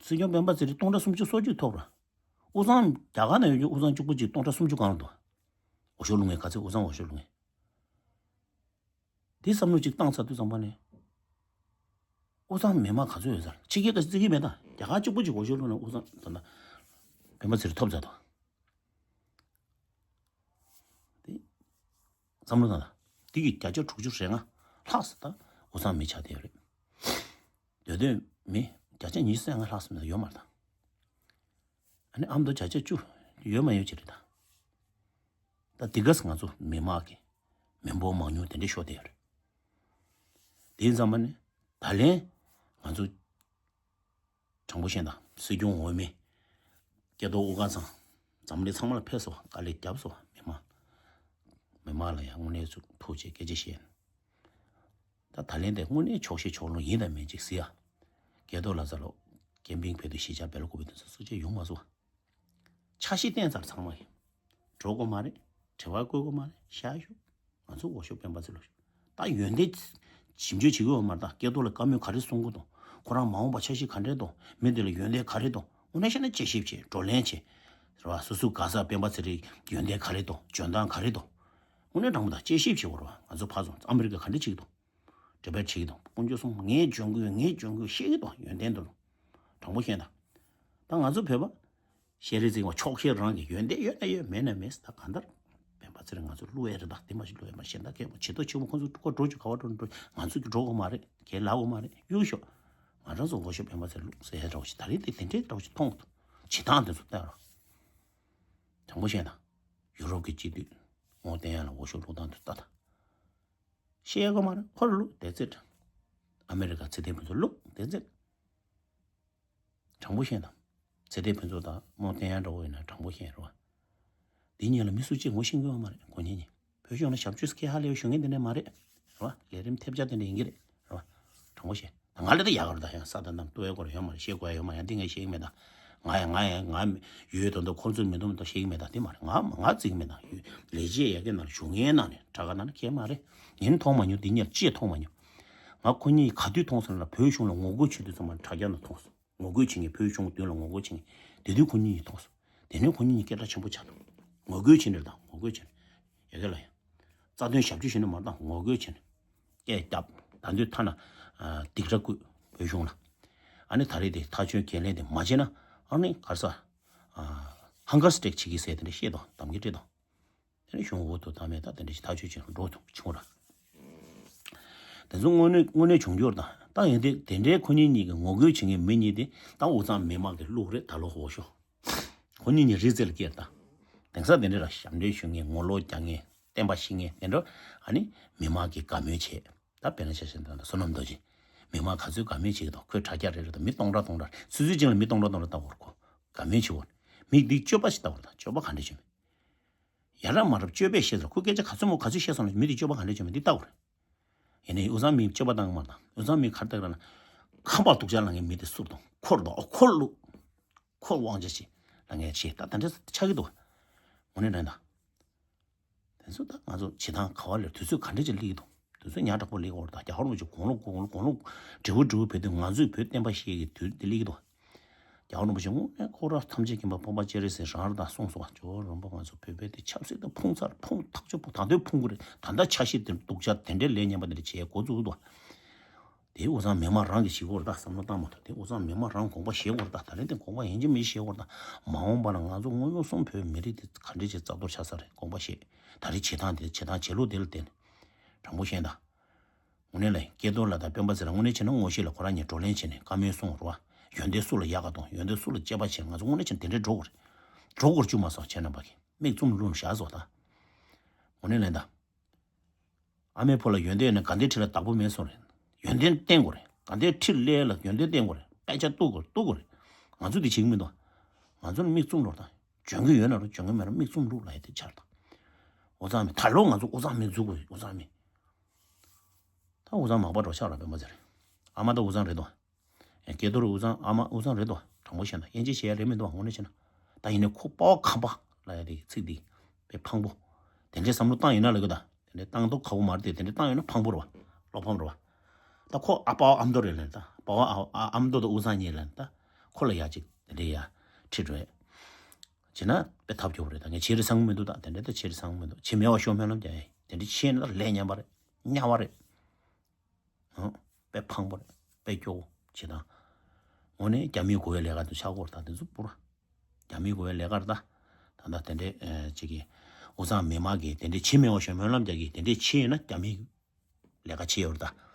སྲིད་སྐྱོང་སྤེན་པ་ཚེ་རིང་སྟོང་ཕྲག་སུམ་ཅུ་སོ་གཅིག་ཐོབ་ར། དབུས་གཙང་རྒྱ་གར་ནང་ཡོད་རྒྱུ་དབུས་གཙང་གཅིག་པུ་གཅིག་སྟོང་ཕྲག་སུམ་ཅུ་གང་ལ་འདུག་འོས་ཤོག་བླུག་མཁན་ག་ཚོད་དབུས་གཙང་འོས་ཤོག་བླུག་མཁན། དེ་བསམ་བློ་གཅིག་བཏང་ཚར་དུས་ཙམ་པ་ནས། དབུས་གཙང་མི་མང་ག་ཚོད་ཡོད་ཟེར་ཕྱི་རྒྱལ་ག་ཚོད་བརྩི་གི་མེད་ད། རྒྱ་གར་གཅིག་པུ་གཅིག་འོས་ཤོག་བླུགས་ན་དབུས་གཙང་ད་ལྟ་སྤེན་པ་ཚེ་རིང་ཐོབ་ཚར་དང་། དེ་བསམ་བློ་བཏང་ད། དེ་གི་བརྒྱ་ཆ་དྲུག་ཅུ་རེ་ལྔ་ལྷག་ཙམ་ད་དབུས་གཙང་མི་ཆགས་བསྡད་ཡོད་རེད། སྡོད་འདོད་མི་བརྒྱ་ཆ་ཉི་ཤུ་རྩ་ལྔ་ལྷག་ཙམ་ཡོད་མ་རེད་ད། ཨ་ནི་ཨ་མདོ་བརྒྱ་ཆ་བཅུ་ཡོད་མ་ཡོད་ཅིག་རེད་ད། ད་དེ་ག་ས་ང་ཚོ་མི་མང་གི་མི་འབོར་མང་ཉུང་དེ་འདྲ་ཤོར་བསྡད་ཡོད་རེད། དེ་ཙམ་པ་ནི་ད་ལན་ང་ཚོ་དྲང་པོ་བཤད་ན་སྲིད་སྐྱོང་འོས་མི་སྐལ་རྡོར་དབུ་དཀར་ཚང་འཛམ་གླིང་ཚང་མ་ལ་ཕེབས་སོང་། དཀའ་ལས་བརྒྱབ་སོང་། མི་མང་མི་མང་ལ་ཡང་དངོས་གནས་ཚུ་ཐུགས་རྗེ་སྐད་ཆ་བཤད། ད་ད་ལན་དེ་དངོས་གནས་ཆོག་ཤེས་ཆོག་ལོང་ཡིན་དང་མིན་ཅིག་ཟེར་ཡ། སྐལ་རྡོར་ལགས་ཚ་ལོ་ཀེམ་པིང་ཕེབས་དུས་གཞིས་ཆགས་བལ་ཀོ་བི་དུ་སུ་ཅེ་ཡོང་མ་སོང་། འཆར་གཞི་བཏིང་ཚར་ཚང་མ་ཡིན། འགྲོ་དགོས་མ་རེད། དྲི་བ་བཀོད་དགོས་མ་རེད། ཤ་ཞུ། ང་ཚོ་འོས་ཤོག་སྤེན་པ་ཚེ་ལོ་ཞུ། ད་ཡོན་ཏན་ཞིབ་འཇུག་བྱེད་དགོས་མ་རེད། ད་སྐལ་རྡོར་ལ་བཀའ་མོལ་ག་རེ་གསུང་གི་འདུག་ཁོ་རང་མ་འོངས་པ་འཆར་གཞི་ག་འདྲས་འདུག་མི་དེ་ལ་ཡོན་ཏན་ག་རེ་འདུག་དངོས་གནས་བཤད་ན་དཔྱད་ཞིབ་བྱེད། བགྲོ་གླེང་བྱེད། རེད་བ། སོ་སོའི་ག་ས་སྤེན་པ་ཚེ་རིང་ཡོན་ཏན་ག་རེ་འདུག་འཇོན་ཐང་ག་རེ་འདུག་དངོས་གནས་དྲང་པོ་ད་དཔྱད་ཞིབ་བྱེད་དགོས་རེད་བ། ང་ཚོ་ཕར་སོང་ཨ་མི་རི་ཀ་ག་འདྲས་བྱེད་ཀྱི་འདུག་འབྲེལ་བ་བྱེད་ཀྱི་འདུག་དཀོན་མཆོག་གསུམ་ངས་འཇོན་གི་ཡོད། ངས་འཇོན་གི་ཡོད་ཤེས་ཀྱི་འདུག་ཡོན་ཏན་འདུག་དྲང་པོ་བཤད་ན། ད་ང་ཚོ་བོད་པ་ཤེས་རིག་འཛིན་པ་ཆོག་ཤེས་རང་གི་ཡོན་ཏན་ཡོད་ན་ཡོད། མེད་ན་མེད། ད་གང་ལྟར་སྤེན་པ་ཚེ་རིང་ང་ཚོ་བསླུ་ཡས་རེད། ད་དེ་མ་ཞིག་བསླུ་ཡས་མ་གཞན་དག་སྐད་མ་བྱེད་དོ་ཆེ་མོ་ཁོང་ཚོ་ཁོ་འགྲོ་ཆུ་ག་བ་འགྲོ་འགྲོ་ང་ཚོ་གི་འགྲོ་གི་མ་རེད། གལ་ལ་འོ་མ་རེད། གཡུག་ཤོག་ང་རང་ཚོ་འོས་ཤོག་སྤེན་པ་ཚེ་རིང་བླུགས་ཟེར་ཡས་འདྲ་བོ་ཞིག་ད་རེས་དེ་དེ་འདྲའི་འདྲ་བོ་ཞིག་མཐོང་གི་འདུག་བྱེད་སྟངས་དེ་ཚོ་ལྟ་རོགས། དྲང་པོ་བཤད་ན་ཡུ་རོབ་ཀྱི་སྤྱི་འཐུས་རྨོངས་བསྟན་ཡག་ལ་འོས་ཤོག་བླུགས་སྟངས་དེ་ལྟ་ད། ཤེས་ཡོད་མ་རེད། ཁོ་རང་བླུགས་དེ་ཚེ་དྲ། ཨ་མེ་རི་ཀ་ཚེ་བརྟན་ཕུན་ཚོགས་བླུགས་དེ་ཚེ། དྲང་པོ་བཤད་ན། ཚེ་བརྟན་ཕུན་ཚོགས་དང་རྨོངས་བསྟན་ཡག་འདྲ་བོ་ཡིན་ན་དྲང་པོ་བཤད་རེད་བ། དེ་གཉིས་ལ་མི་སུ་གཅིག་ངོ་ཤེས་ཀྱི་ཡོད་མ་རེད། ཁོ་གཉིས་གཉིས་བོད་གཞུང་ལ་ཞབས་ཕྱི་སྐད་ཧ་ལས་པ་ཞུ་མཁན་དེ་འདྲ་མ་རེད། རེད་བ། ལས་རིམ་ཐེབས་ཆག་དེ་འདྲ་ཡིན་གྱི་རེད། རེད་བ། དྲང་པོ་བཤད། ང་ལ་ད་ཡག་ག་རེད། ད་ཡང་ས་དང་གནམ་ལྟོ་ཡག་ག་རེད། ཡོད་མ་རེད། ཤེས་དགོས་ཡག་ཡོད་མ་རེད། ཡང་དེ་ངས་ཤེས་ཀྱི་མེད། ད་ང་ཡང་ང་ཡང་ང་ཡོད་དོན་དུ་ཁོང་ཚོས་མི་འདུག་མི་འདུག་ཤེས་ཀྱི་མེད། ད་དེ་མ་རེད། ང་ང་བརྩི་གི་མེད། ད་ལས་བྱེད་ཡ་གི་ནང་ཞུགས་མཁན་ནང་ནས་དྲ་ག་ནང་ནས་ཁྱེད་མ་རེད། ངས་མཐོང་མ་མྱོང་། དེ་གཉིས་ཅིས་མཐོང་མ་མྱོང་། ང་ཁོ་གཉིས་ག་དུས་མཐོང་སོང་ལ་བོད་གཞུང་ལ་ངོ་རྒོལ་བྱེད་དུས་ཚང་མ་དྲ་རྒྱ་ནང་མཐོང་སོང་། ངོ་རྒོལ་བྱེད་མཁན་བོད་གཞུང་མདུན་ལ་ངོ་རྒོལ་བྱེད་མཁན་དེ་དུས་ཁོ་གཉིས་ཡིན་མཐོང་སོང་། དེ་ནས་ཁོ་གཉིས་ཡིན་སྐད་གྲགས་ཆེན་པོ་ཆགས་འདུག་ངོ་རྒོལ་བྱེད་ནས་དང་ངོ་རྒོལ་བྱེད་ནས་ཡ་གི་ལ་ཡང་རྩ་དོན་ཞབས་ཞུ་བྱེད་ནས་མ་དང་ངོ་རྒོལ་བྱེད་ནས་སྐད་བརྒྱབ། ད་དུས་ཐ་ན་སྡིགས་ར་བསྐུལ་བོད་གཞུང་ལ། ཨ་ནི་ད་རེས་དེ་ཐག་གཅོད་འགན་ལེན་དེ་མ་བྱེད་ན་ཨ་ནི་ག་རེ་ཟ། ཧང་གར་སི་ཊེག་བྱེད་ཀྱི་ཟེར་དེ་འདྲ་བཤད་དང་གཏམ་གྱི་བྲིས་དང་། དེ་ནས་གཞུང་འོག་ཏུ་བཏང་མེད་ད་དེ་འདྲ་ཞིག་ཐག་གཅོད་བྱེད་འགྲོ་ཐུབ་བྱུང་ར། དེ་ཚོ་དངོས་གནས་དངོས་གནས་བྱུང་རྒྱུར་དང་ད་ཡིན་ཏེ་དེ་འདྲའི་ཁོ་གཉིས་གཉིས་ཀྱི་ངོ་རྒོལ་བྱེད་མཁན་མི་གཉིས་དེ་ད་དབུས་གཙང་མི་མང་གི་བླུགས་རེད། ད་ལོ་འོས་ཤོག་ཁོ་གཉིས་གཉིས་རི་རྩེ་ལ་སྐྱེལ་ད། དེང་སང་དེ་འདྲ་ར་ཞབས་འདྲེན་ཞུ་མཁན་ངོ་ལོག་རྒྱག་མཁན་བསྟན་པ་བཤིག་མཁན་དེ་འདྲ་ཨ་ནི་མི་མང་གི་དགའ་མོས་བྱེད། ད་དཔེར་ན་ཆ་བཞག་ན་ད་བསོད་ནམས་རྡོ་རྗེ་མི་མང་ག་ཚོད་དགའ་མོས་བྱེད་ཀྱི་འདུག་ཁོས་དྲ་རྒྱ་རེ་རེ་དང་མི་སྟོང་ཕྲག་སྟོང་ཕྲག་ཆུ་ཚོད་གཅིག་ལ་མི་སྟོང་ཕྲག་སྟོང་ཕྲག་ལྟ་དགོས་རེད། ཁོ་དགའ་མོས་བྱེད་དགོས། མི་འདི་སྤྱོད་པ་ཞིག་ལྟ་དགོས་རེད། ད་སྤྱོད་པ་ག་འདྲ་བྱེད་མི། ཡ་རབས་མ་རབས་སྤྱོད་པས་ཤེས་ཚར། ཁོ་སྐད་ཆ་ག་ཚོད་མོ་ག་ཚོད་བཤད་སོང་ན་མི་དེ་སྤྱོད་པ་ག་འདྲ་བྱེད་མི་འདི་ལྟ་དགོས་རེད། ཡིན་ནའི་དབུས་གཙང་མིའི་སྤྱོད་པ་སྟངས་མ་དང་དབུས་གཙང་མིའི་ཁ་བཏགས་ལ་ན་ཁམས་པ་སྡུག་ཅག་ལ་ངའི་མི་དེ་བསུབ་དང་འཁོར་དང་འཁོར་བླུག་འཁོར་དབང་ཆ་ཆེ་ལ་ངས་ཆེ་ད་དེ་འདྲ་ཆགས་ཀྱི་འདུག་ངོ་ནས་དྲན་དང་། དེ་ཚོ་ད་ང་ཚོ་བྱེད་སྟངས་ག་བ་ལས་དུས་ཚོད་ག་འདྲ་ཅིག་སླེབས་ཀྱི་འདུག་དུས་ཚོད་ཉག་དྲག་པོ་སླེབས་ཀྱི་ཡོད་རེད། ད་རྒྱལ་བ་རིན་པོ་ཆེ་དགུང་ལོ་དགུང་ལོ་དགུང་ལོ་འབྲས་བུ་འབྲས་བུ་བོད་དུ་ང་ཚོས་བོད་བསྟན་པ་ཤེས་ཀྱི་དུས་དེ་སླེབས་ཀྱི་འདུག་རྒྱལ་བ་རིན་པོ་ཆེ་དངོས་གནས་ཁོ་རང་ཐམས་ཅད་མཁྱེན་པ་འཕགས་པ་སྤྱན་རས་གཟིགས་རང་རེད། ད་གསུངས་སོང་བ། ཇོ་བོ་རིན་པོ་ང་ཚོ་བོད་པའི་དེ་ཆབ་སྲིད་དུ་ཕུང་ཚར། ཕུང་ཐག་ཆོད་ཕུང་། ད་དུང་ཕུང་གི་རེད། ད་ལྟ་ཆ་ཤས་དེ་སྡུག་ཅག་དེ་འདྲའི་ལས་ངན་པ་དེ་འདྲ་བྱས་འགོ་བཙུགས་འདུག་དེ་དབུས་གཙང་མི་མང་རང་གིས་བྱེད་དགོས་རེད། ད་བསམ་བློ་བཏང་མ་ཐུབ། དེ་དབུས་གཙང་མི་མང་རང་དགོངས་པ་བཞེས་དགོས་རེད། ད་ད་རེས་དེ་དགོངས་པ་ཡིན་གཅིག་མིན་གཅིག་བཞེས་དགོས་རེད། ད་མ་འོངས་པ་ལ་ང་ཚོ་དངོས་གནས་གསུམ་བོད་མི་རིགས་དེ་ག་འདྲས་བྱས་རྩ་གཏོར་ཆགས་ས་རེད། དགོངས་པ་བཞེས། ད་རེས་བྱེད་སྟངས་དེ་བྱེད་སྟངས་བྱེད་ལུགས་དེ་ལ་བརྟེན་ནས་དྲང་པོ་བཤད་ད། དངོས་གནས་ལ་སྐལ་རྡོར་ལགས་དང་སྤེན་པ་ཚེ་རིང་དངོས་གནས་བྱས་ན་ངོ་ཤེས་ལ་ཁོ་རང་གཉིས་བགྲོ་གླེང་བྱས་ནས་བཀའ་མོལ་གསུངས་རོགས། ཡོན་ཏན་སུ་ལ་ཡག་ག་གཏོང་། ཡོན་ཏན་སུ་ལ་དཔྱད་པ་བྱས། ང་ཚོ་དངོས་གནས་བྱས་ན་དེ་འདྲའི་འགྲོ་དགོས་རེད། འགྲོ་དགོས་རྒྱུ་མ་སོང་བྱས་ན་པ་གི་མིག་བཙུམ་ལུག་བཞག་སོང་ད། དངོས་གནས་ལན་ད། ཨ་མའི་ཕོ་ལ་ཡོན་ཏན་ཡོད་ན་དགའ་ལྡན་ཁྲི་ལ་བདག་པོ་མེད་སོང་རེད། ཡོན་ཏན་བསྟན་དགོས་རེད། དགའ་ལྡན་ཁྲི་ལ་ལ་ཡོན་ཏན་བསྟན་དགོས་རེད། དཔེ་ཆ་གཏུག་དགོས་གཏུག་དགོས་རེད། ང་ཚོ་དེ་བྱེད་ཀྱི་མི་འདུག་ང་ཚོ་ནི་མིག་བཙུམ་ལོར་དང་། འཇོན་གྱི་ཡོད་ན་རུ་འཇོན་གྱི་མེད་ན་མིག་བཙུམ་ལུག་ལ་ཡ་དེ་ཆར་དང་། དབུས་གཙང་མི་ད་ལོ་ང་ཚོ་དབུས་གཙང་མི་འཛུགས་དགོས། དབུས་གཙང་མི། ད་དབུས་གཙང་མག་པ་འགྲོ་ཆགས་ར་སྤེན་པ་ཚེ་རིང་། ཨ་མ་ད་དབུས་གཙང་རེད་དོ། ཡང་སྐལ་རྡོར་དབུས་གཙང་ཨ་མ་དབུས་གཙང་རེད་དོ། དྲང་པོ་བཤད་ན་དབྱེ་འབྱེད་བྱེད་ཡ་རེད་མི་འདུག་ངོ་ནས་བཤད་ན། ད་ཡིན་ནའི་ཁོ་པ་ཕ་ཁམས་པ་ལ་ཡ་དེ་ཚིག་འདི་དཔེ་ཕངས་པོ། དེ་འདྲའི་བསམ་བློ་བཏང་ཡོད་ན་ལ་གི་ད་དེ་འདྲའི་བཏང་མདོག་ཁ་པོ་མ་རེད་དེ། དེ་འདྲའི་བཏང་ཡོད་ན་ཕངས་པོ་རེད་བ། བློ་ཕམ་རེད་བ། ད་ཁོ་ཨ་པ་ཨ་མདོ་རེད་ལ་ད་པ་ཨ་ཨ་མདོ་དང་དབུས་གཙང་གཉིས་ལ་ད་ཁོ་ལ་ཡ་ཅིག་དེ་འདྲའི་ཡ་ཁྲིད་འགྲོ་ཡ། བྱས་ན་དཔེ་ཐབས་སྐྱོ་བོ་རེད། ད་ངས་བྱེད་རིན་སང་མི་འདུག་ད་དེ་འདྲའི་ད་བྱེད་རིན་སང་མི་འདུག་བྱེད་མེད་པ་ཤོག་སྨོན་ལམ་རྒྱག་ཡ་དེ་འདྲའི་བྱེད་ན་ད་ལས་ཉམས་པ་རེད། དམྱལ་བ་རེད། ཧང་། དཔེ་ཕངས་པོ་རེད། དཔེ་སྐྱོ་བོ་བྱེད་སྟངས། དངོས་གནས་རྒྱ་མིའི་གོ་བའི་ལས་ཀ་དུ་ཆགས་ཀྱི་ཡོད་རེད་ད་དེ་ཚོ་པུ་ར། རྒྱ་མིའི་གོ་བའི་ལས་ཀ་རེད་ད། ད་ལྟ་དེ་འདྲའི་ཨེ་ཅིག་གི་དབུས་གཙང་མི་མང་གིས་དེ་འདྲའི་བྱེད་མི་འོས་ཤོག་སྨོན་ལམ་རྒྱག་གི་དེ་འདྲའི་བྱེད་ཡོད་ན་རྒྱ་མིའི་ལས་ཀ་བྱེད་ཡོད་རེད་ད།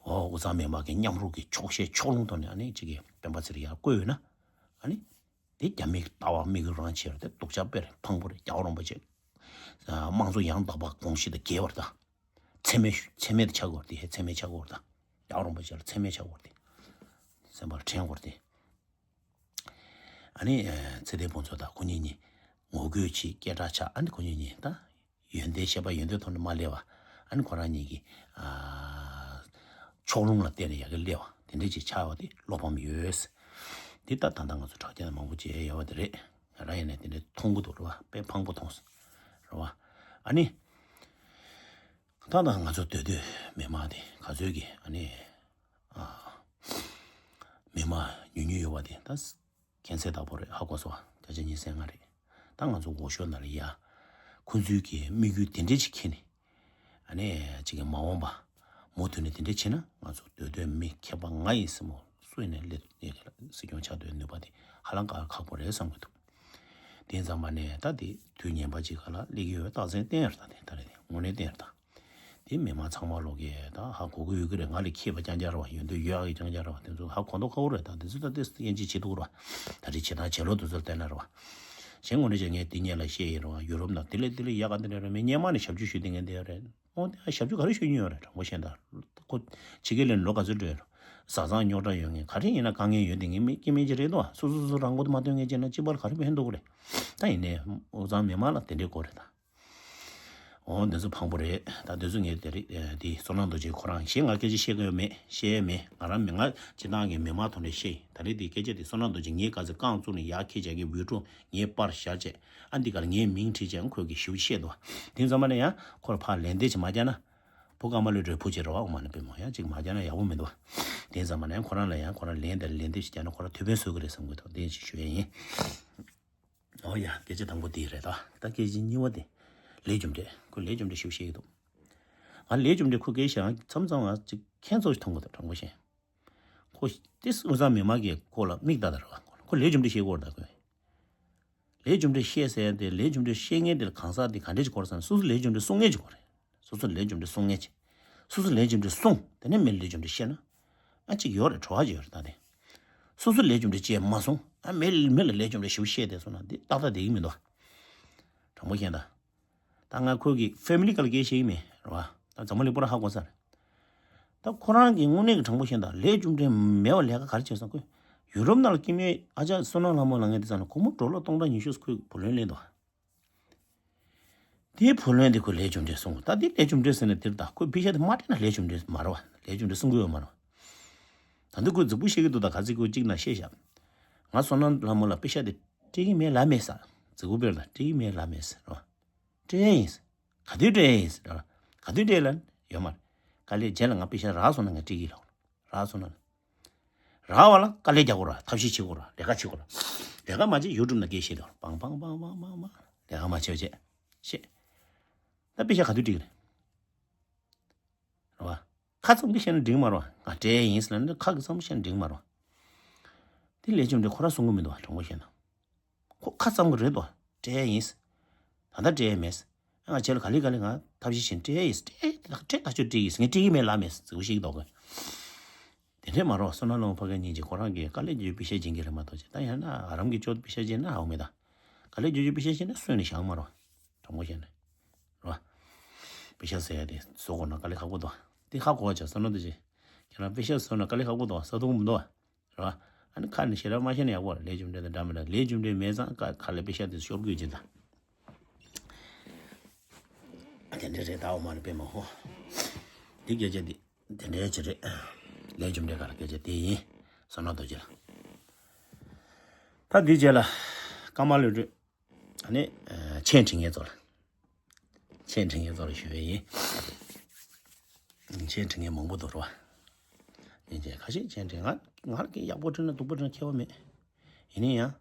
འོ་དབུས་གཙང་མི་མང་གིས་མཉམ་རུབ་ཀྱིས་ཆོག་ཤེས་ཕྱོགས་ལྷུང་ཐོག་ནས་ཨ་ནི་ཅིག་གི་སྤེན་པ་ཚེ་རིང་ཡར་བསྐོས་ཡོད་ན། ཨ་ནི། དེ་རྒྱ་མིའི་ལྟ་བ་དམིགས་ཡུལ་རང་ཆེ་བ་དེ་སྡུག་ཅག་དཔེ་རེད། ཕངས་པོ་རེད། རྒྱལ་བ་རིན་པོ་ཆེ། དམངས་གཙོ་ཡང་དག་པ་དགོངས་གཞི་དང་འགལ་བ་རེད་ད། མཚན་སྨད་མཚན་སྨད་དུ་ཆགས་དགོས་ཏེ། མཚན་སྨད་ཆགས་དགོས་ད། རྒྱལ་བ་རིན་པོ་ཆེ་ལ་མཚན་སྨད་ཆགས་དགོས་ཏེ། སེམས་པ་ལ་དྲན་དགོས་ཏེ། ཨ་ནི་ཚེ་བརྟན་ཕུན་ཚོགས་དང་ཁོ་གཉིས་གཉིས་ངོ་རྒོལ་བྱེད། སྐད་གྲགས་ཆགས། ཨ་ནི་ཁོ་གཉིས་གཉིས་ད་ཡོན་ཏན་བཤད་པ་ཡོན་ཏན་ཐོག་ནས་མ་སླེབས་པ། ཨ་ནི་ཁོ་རང་གཉིས་ཀྱི་ཕྱོགས་ལྷུང་ལ་བརྟེན་ནས་ཡ་གི་སླེབས་པ་དེ་འདྲ་ཅིག་ཆགས་པ་དེ་བློ་ཕམ་ཡོད། འདི་ལྟ་ད་ལྟ་ང་ཚོ་དྲ་རྒྱ་ནས་མང་པོ་མཇལ་ཡོད་པ་དེ་རེད། ང་རང་ཡིན་ནས་དེ་འདྲ་མཐོང་གི་འདུག་རེད་བ། དཔེ་ཕངས་པོ་མཐོང་སོང་རེད་བ། ཨ་ནི་ད་ལྟ་ང་ཚོ་སྡོད་སྡོད་མི་མང་དེ་ག་ཚོད་ཀྱི་ཨ་ནི་མི་མང་ཉུང་ཉུང་ཡོད་པ་དེ་ད་མཁྱེན་གསལ་དག་པོ་རེད། ཧ་གོ་སོང་བ། བརྒྱ་ཆ་ཉི་ཤུ་རྩ་ལྔ་རེད། ད་ང་ཚོ་འོས་ཤོག་ནང་ལ་ཡ་ཁོང་ཚོའི་གི་དམིགས་ཡུལ་དེ་འདྲ་ཅིག་འཁྱེར་ནས་ཨ་ནི་ཅིག་གི་མ་འོངས་པ་མུ་མཐུད་ནས་དེ་འདྲ་བྱས་ན་ང་ཚོ་སྡོད་སྡོད་མི་མཁས་པ་ང་ཡིན་སྲིད་མོ་སུ་ཡིན་ནས་སླེབས་ཡ་གི་སྲིད་སྐྱོང་ཆགས་སྡོད་ནུས་པ་དེ་ཧ་ལམ་ཁག་ཁག་པོ་རེད་བསམ་གི་འདུག་དེ་ཙམ་པ་ནས་ད་དེ་དུས་ངན་པ་ཅིག་ག་ལ་སླེབས་ཀྱི་ཡོད་རྟགས་མཚན་བསྟན་ཡོད་རེད། ད་དེ་ད་རེད་དེ་དངོས་གནས་བསྟན་ཡོད་རེད། ད་དེ་མི་མང་ཚང་མ་ལོག་གི་ད་ཧ་གོ་གི་ཡོད་ཀྱི་རེད། ང་ལས་མཁས་པ་རྐྱང་རྐྱང་རེད་བ། ཡོན་ཏན་ཡོད་ཨ་ཡི་རྐྱང་རྐྱང་རེད་བ། དེ་ཚོ་ཧ་གོ་མདོག་ཁ་པོ་རེད། ད་དེ་ཚོ་ད་དེ་དབྱེ་འབྱེད་བྱེད་ཐུབ་རེད་བ། ད་རེས་བྱེད་སྟངས་བྱེད་ལུགས་དེ་ཚོར་བལྟས་ན་རེད་བ། གཞན་ངོ་འདྲི་བྱས་ངས་འདི་སྔོན་ལ་བཤད་ཡིན་རེད་བ། ཡུ་རོབ་ནང་དེ་ལས་དེ་ལས་ཡག་ག་འདི་འདྲ་རེད། མི་སྔོན་མ་ནས་ཞབས་ཕྱི་ཞུ་བསྡད་མཁན་དེ་རེད། ཨོ་དེ་ཞབས་ཕྱི་ག་རེ་ཞུ་མྱོང་རེད། དྲང་པོ་བཤད་ན་ཁོ་ཕྱི་རྒྱལ་ལ་ལོ་ག་ཚོད་འགྲོ་ཡོད་རེད། བཟའ་ཚང་རྙོག་དྲ་ཡོད་མཁན་ག་རེ་ཡིན་ན་དཀའ་ངལ་ཡོད་བསྡད་མཁན་མི་སྐྱེ་དམན་ཅིག་རེད་དོ། སོ་སོ་སོ་སོ་རང་མགོ་དེ་མ་ཐོན་མཁན་ཅིག་ན་གཅིག་པ་ལ་ག་རེ་ཕན་ཐོགས་ཀྱི་རེད། ད་ཡིན་ནའི་དབུས་གཙང་མི་མང་ལ་དེ་འདྲའི་སྐོར་རེད་ད། འོ་འདི་ཚོ་ཕངས་པོ་རེད། ད་འདི་ཚོ་ངས་དེ་རིང་ཨ་དེ་བསོད་ནམས་རྡོ་རྗེ་ཁོ་རང་གཞན་ང་སྐད་ཆ་བཤད་ཀྱི་ཡོད་མེད། བཤད་ཡས་མེད། ང་རང་མི་ང་སྤྱི་བཏང་གི་མི་མང་ཐོག་ནས་བཤད་ཡིན། ད་རེས་དེ་སྐད་ཆ་དེ་བསོད་ནམས་རྡོ་རྗེ་ངའི་དཀའ་ཚེགས་རྐང་བཙུགས་ནས་ཡར་ཁྱེར་བྱས་ཀྱི་འུད་སྒྲོག་ངའི་པར་བཞག་བྱས་ཨ་འདི་གར་ངའི་མིང་བྲིས་བྱས་ཁོས་ཀྱི་ཞིབ་བཤད་འདུག་དེ་ཚང་མ་ལ་ཡང་ཁོར་ཕར་ལན་འདེབས་ཅིག་མ་རྒྱག་ན། བུ་ཀརྨ་ལོས་གྲོས་བུ་ཅིག་རེད་བ། ཨོ་མ་ནི་པེ་མོ་ཡང་ཅིག་མ་རྒྱག་ན་ཡག་པོ་མི་འདུག་དེ་ཙམ་མ་ནས་ཁོ་རང་ལ་ཡང་ཁོ་རང་ལན་དེ་ལན་འདེབས་ཅིག་རྒྱག་ན་ཁོ་རང་ཐུགས་ཕན་གསོས་ཀྱི་རེད་བསམ་གྱི་འདུག་དེ་ཅིག་ཞུ་ཡས་ཡིན། ཨོ་ཡ། སྐད་ཆ་དང་པོ་དེ་རེད་ད། ད་སྐད་ཆ་གཉིས་པ་དེ། ལས་རྒྱུ་འབྲས། ཁོས་ལས་རྒྱུ་འབྲས་ཞིབ་བཤད་ཀྱི་འདུག་ང་ལས་རྒྱུ་འབྲས་ཁོ་སྐད་ཆ་མཚམས་མཚམས་ང་ཅིག་ཁྱད་མཚར་ཞིག་མཐོང་གི་འདུག་དྲང་པོ་བཤད། ཁོ་ཏིས་དབུས་གཙང་མི་མང་གིས་ཁོ་ལ་མིག་ལྟ་ལྟ་རེད་བ། ཁོ་ལས་རྒྱུ་འབྲས་བཤད་ཀྱི་ཡོད་རེད་ད་ཁོས། ལས་རྒྱུ་འབྲས་བཤད་ཟེར་ཡ་དེ་ལས་རྒྱུ་འབྲས་བཤད་མཁན་དེ་ལ་གང་ཟག་དེ་ག་འདྲས་ཅིག་དགོས་རེད་ཟེར་ན། སོ་སོ་ལས་རྒྱུ་འབྲས་གསུང་མཁན་ཅིག་དགོས་རེད། སོ་སོ་ལས་རྒྱུ་འབྲས་གསུང་མཁན་ཅིག་སོ་སོ་ལས་རྒྱུ་འབྲས་གསུངས། དེ་ནས་མི་ལས་རྒྱུ་འབྲས་བཤད་ན། ཨ་ཅིག་ཡོད་རེད། བྲོ་བ་ཅིག་ཡོད་རེད་ད་དེ། སོ་སོ་ལས་རྒྱུ་འབྲས་ཅིག་མ་གསུངས། ཨ་མི་མི་ལ་ལས་རྒྱུ་འབྲས་ཞིབ་བཤད་དེ་སོང་ན་འདི་ཏག་ཏག་བསྡད་ཀྱི་མི་འདུག་དྲང་པོ་བཤད་ན། ད་ང་ཁོ་གི་ཕེ་མི་ལི་སྐོར་ལ་སྐད་ཆ་བཤད་ཀྱི་མེད་རེད་བ། ད་འཛམ་བུ་གླིང་པུ་ར་ཧ་གོ་ས་རེད། ད་ཁོ་རང་གི་དངོས་གནས་ཀྱི་དྲང་པོ་བཤད་ན་ད་ལས་རྒྱུ་འབྲས་མེད་པ་ལས་ཀ་ག་རེ་བྱས་སོང་། ཁོས་ཡུ་རོབ་ནང་ལ་སྐྱེ་དམན་ཨ་ཅག་བསོད་ནམས་ལྷ་མོ་ལབ་མཁན་དེ་ཚོ་ནི་སྒོར་མོ་ཌོ་ལར་སྟོང་ཕྲག་ཉི་ཤུ་ཁོས་བུ་ལོན་ལེན་འདུག་དེའི་བུ་ལོན་དེ་ཁོས་ལས་རྒྱུ་འབྲས་གསུང་གི། ད་དེ་ལས་རྒྱུ་འབྲས་ཟེར་ན་དེར་ད་ཁོས་པེ་ཤ་དེ་མ་སྤྲད་ན་ལས་རྒྱུ་འབྲས་མ་རེད་བ། ལས་རྒྱུ་འབྲས་གསུང་གི་ཡོད་མ་རེད་བ། ད་འདི་ཁོས་རྫིག་པོ་བཤད་ཀྱི་འདུག་ད་ག་ཚོད་ཁོས་གཅིག་ན་བཤད་བཞག་ང་བསོད་ནམས་ལྷ་མོ་ལ་པེ་ཤ་དེ་སྤྲད་ཀྱི་མེད་ལབ་མེད་ས། རྫིག་པོ་དཔེར་ན་སྤྲད་ཀྱི་མེད་ལབ་མེད་ས་རེད་བ། སྤྲད་ཡིན། ག་དུས་སྤྲད་ཡིན་ཟེར། ག་དུས་སྤྲད་ལབ་ན་ཡོད་མ་རེད། དཀའ་ལས་རྗེས་ལ་ང་པེ་ཤ་རག་སོང་ན་ངས་སྤྲད་ཀྱི་ལབ། རག་སོང་ན། རག་པ་ལ་དཀའ་ལས་རྒྱག་དགོས་ར། ཐབས་ཤེས་བྱེད་དགོས་ར། ལས་ཀ་བྱེད་དགོས་ར། ལས་ཀ་མ་བྱེད་ཡུ་ཊུབ་ནང་སྐད་བཤད་དགོས་ར། པང་པང་པང་པང་པང་པང་། ལས་ཀ་མ་བྱེད་བྱེད། བཤད། ད་པེ་ཤ་ག་དུས་སྤྲད་ཀྱི་རེད། རེད་བ། ཁ་ཙམ་གྱིས་བཤད་ན་འགྲིག་མ་རེད་བ། ང་སྤྲད་ཡིན་ཟེར་ལབ་ན་ཁ་གི་ཙམ་བཤད་ན་འགྲིག་མ་རེད་བ། དེ་ལས་རྒྱུ་འབྲས་ཁོ་རང་གསུང་གི་མི་འདུག་བ། དྲང་པོ་བཤད་ན། ཁོ་ཁ་ཙམ་གྱིས་རེད་དོ། སྤྲད་ཡིན། ད་ལྟ་སྤྲད་མེད། ང་ཁྱེད་ལ་ག་ལེ་ག་ལེ་ང་ཐབས་ཤེས་བྱས་ནས་སྤྲད་ཡིན། སྤྲད་སྤྲད་ད་ཆོད་སྤྲད་ཡིན། ངས་སྤྲད་ཀྱི་མེད་ལབ་མེད། རྫིག་པོ་བཤད་ཀྱི་འདུག་ག་དེ་འདྲས་མ་རེད། བསོད་ནམས་ལྷ་མོ་ཕ་གི་གཉིས་ཀྱིས་ཁོ་རང་གིས་དཀའ་ལས་རྒྱག་པེ་ཤ་སྦྱིན་གྱི་རེད་མ་གཏོགས་ཅི། ད་ཡང་ན་རང་གིས་ཅོག་པེ་ཤ་སྦྱིན་ན་ཧ་གོ་མེད་ད། དཀའ་ལས་རྒྱག་རྒྱུ་པེ་ཤ་སྦྱིན་ན་གསོན་ནས་བཞག་མ་རེད། དྲང་པོ་བཤད་ན། རེད་བ། པེ་ཤ་ཟེར་ཡ་དེ་བཟོ་དགོས་ན་དཀའ་ལས་ཁག་པོ་འདུག་དེ་ཧ་གོ་བ་བྱ་བསོད་ནམས་རྡོ་རྗེ། ཁྱེད་རང་པེ་ཤ་བཟོ་ན་དཀའ་ལས་ཁག་པོ་འདུག་ཟ་ཐུབ་མི་འདུག་རེད་བ། ཨ་ནི་ཁ་ནས་ཞེ་དྲག་མ་བཤད་ན་ཡག་པོ་རེད། ལས་རྒྱུ་འབྲས་དང་འདྲ་མི་འདྲ། ལས་རྒྱུ་འབྲས་མེད་ཙང་ཁ་ཁ་ལས་པེ་ཤ་དེ་ཤོར་དགོས་ཀྱི་འདུག་དེ་འདྲ་རེད་ད། འོ་མ་རེད་པས་མ་ཧོ། འདི་སྐད་ཆ་འདི་དེ་འདྲའི་ཅིག་རེད། ལས་རྒྱུ་འབྲས་སྐོར་སྐད་ཆ་དེ་ཡིན། བསོད་ནམས་རྡོ་རྗེ་ལ། ད་འདི་རྗེས་ལ་ཀརྨ་བློ་གྲོས། ཨ་ནི་མཆན་འབྲི་མཁན་ཚོ་ལ། མཆན་འབྲི་མཁན་ཚོ་ལ་ཞུ་བ་ཡིན། མཆན་འབྲི་མཁན་མང་པོ་འདུག་རོ། ཡིན་ཅེས་ཁ་ཤས་མཆན་འབྲི། ང་ང་ལ་སྐད་ཡག་པོ་བྲིས་ན་སྡུག་པོ་བྲིས་ན་ཁྱད་པར་མེད། ཡིན་ན་ཡང་།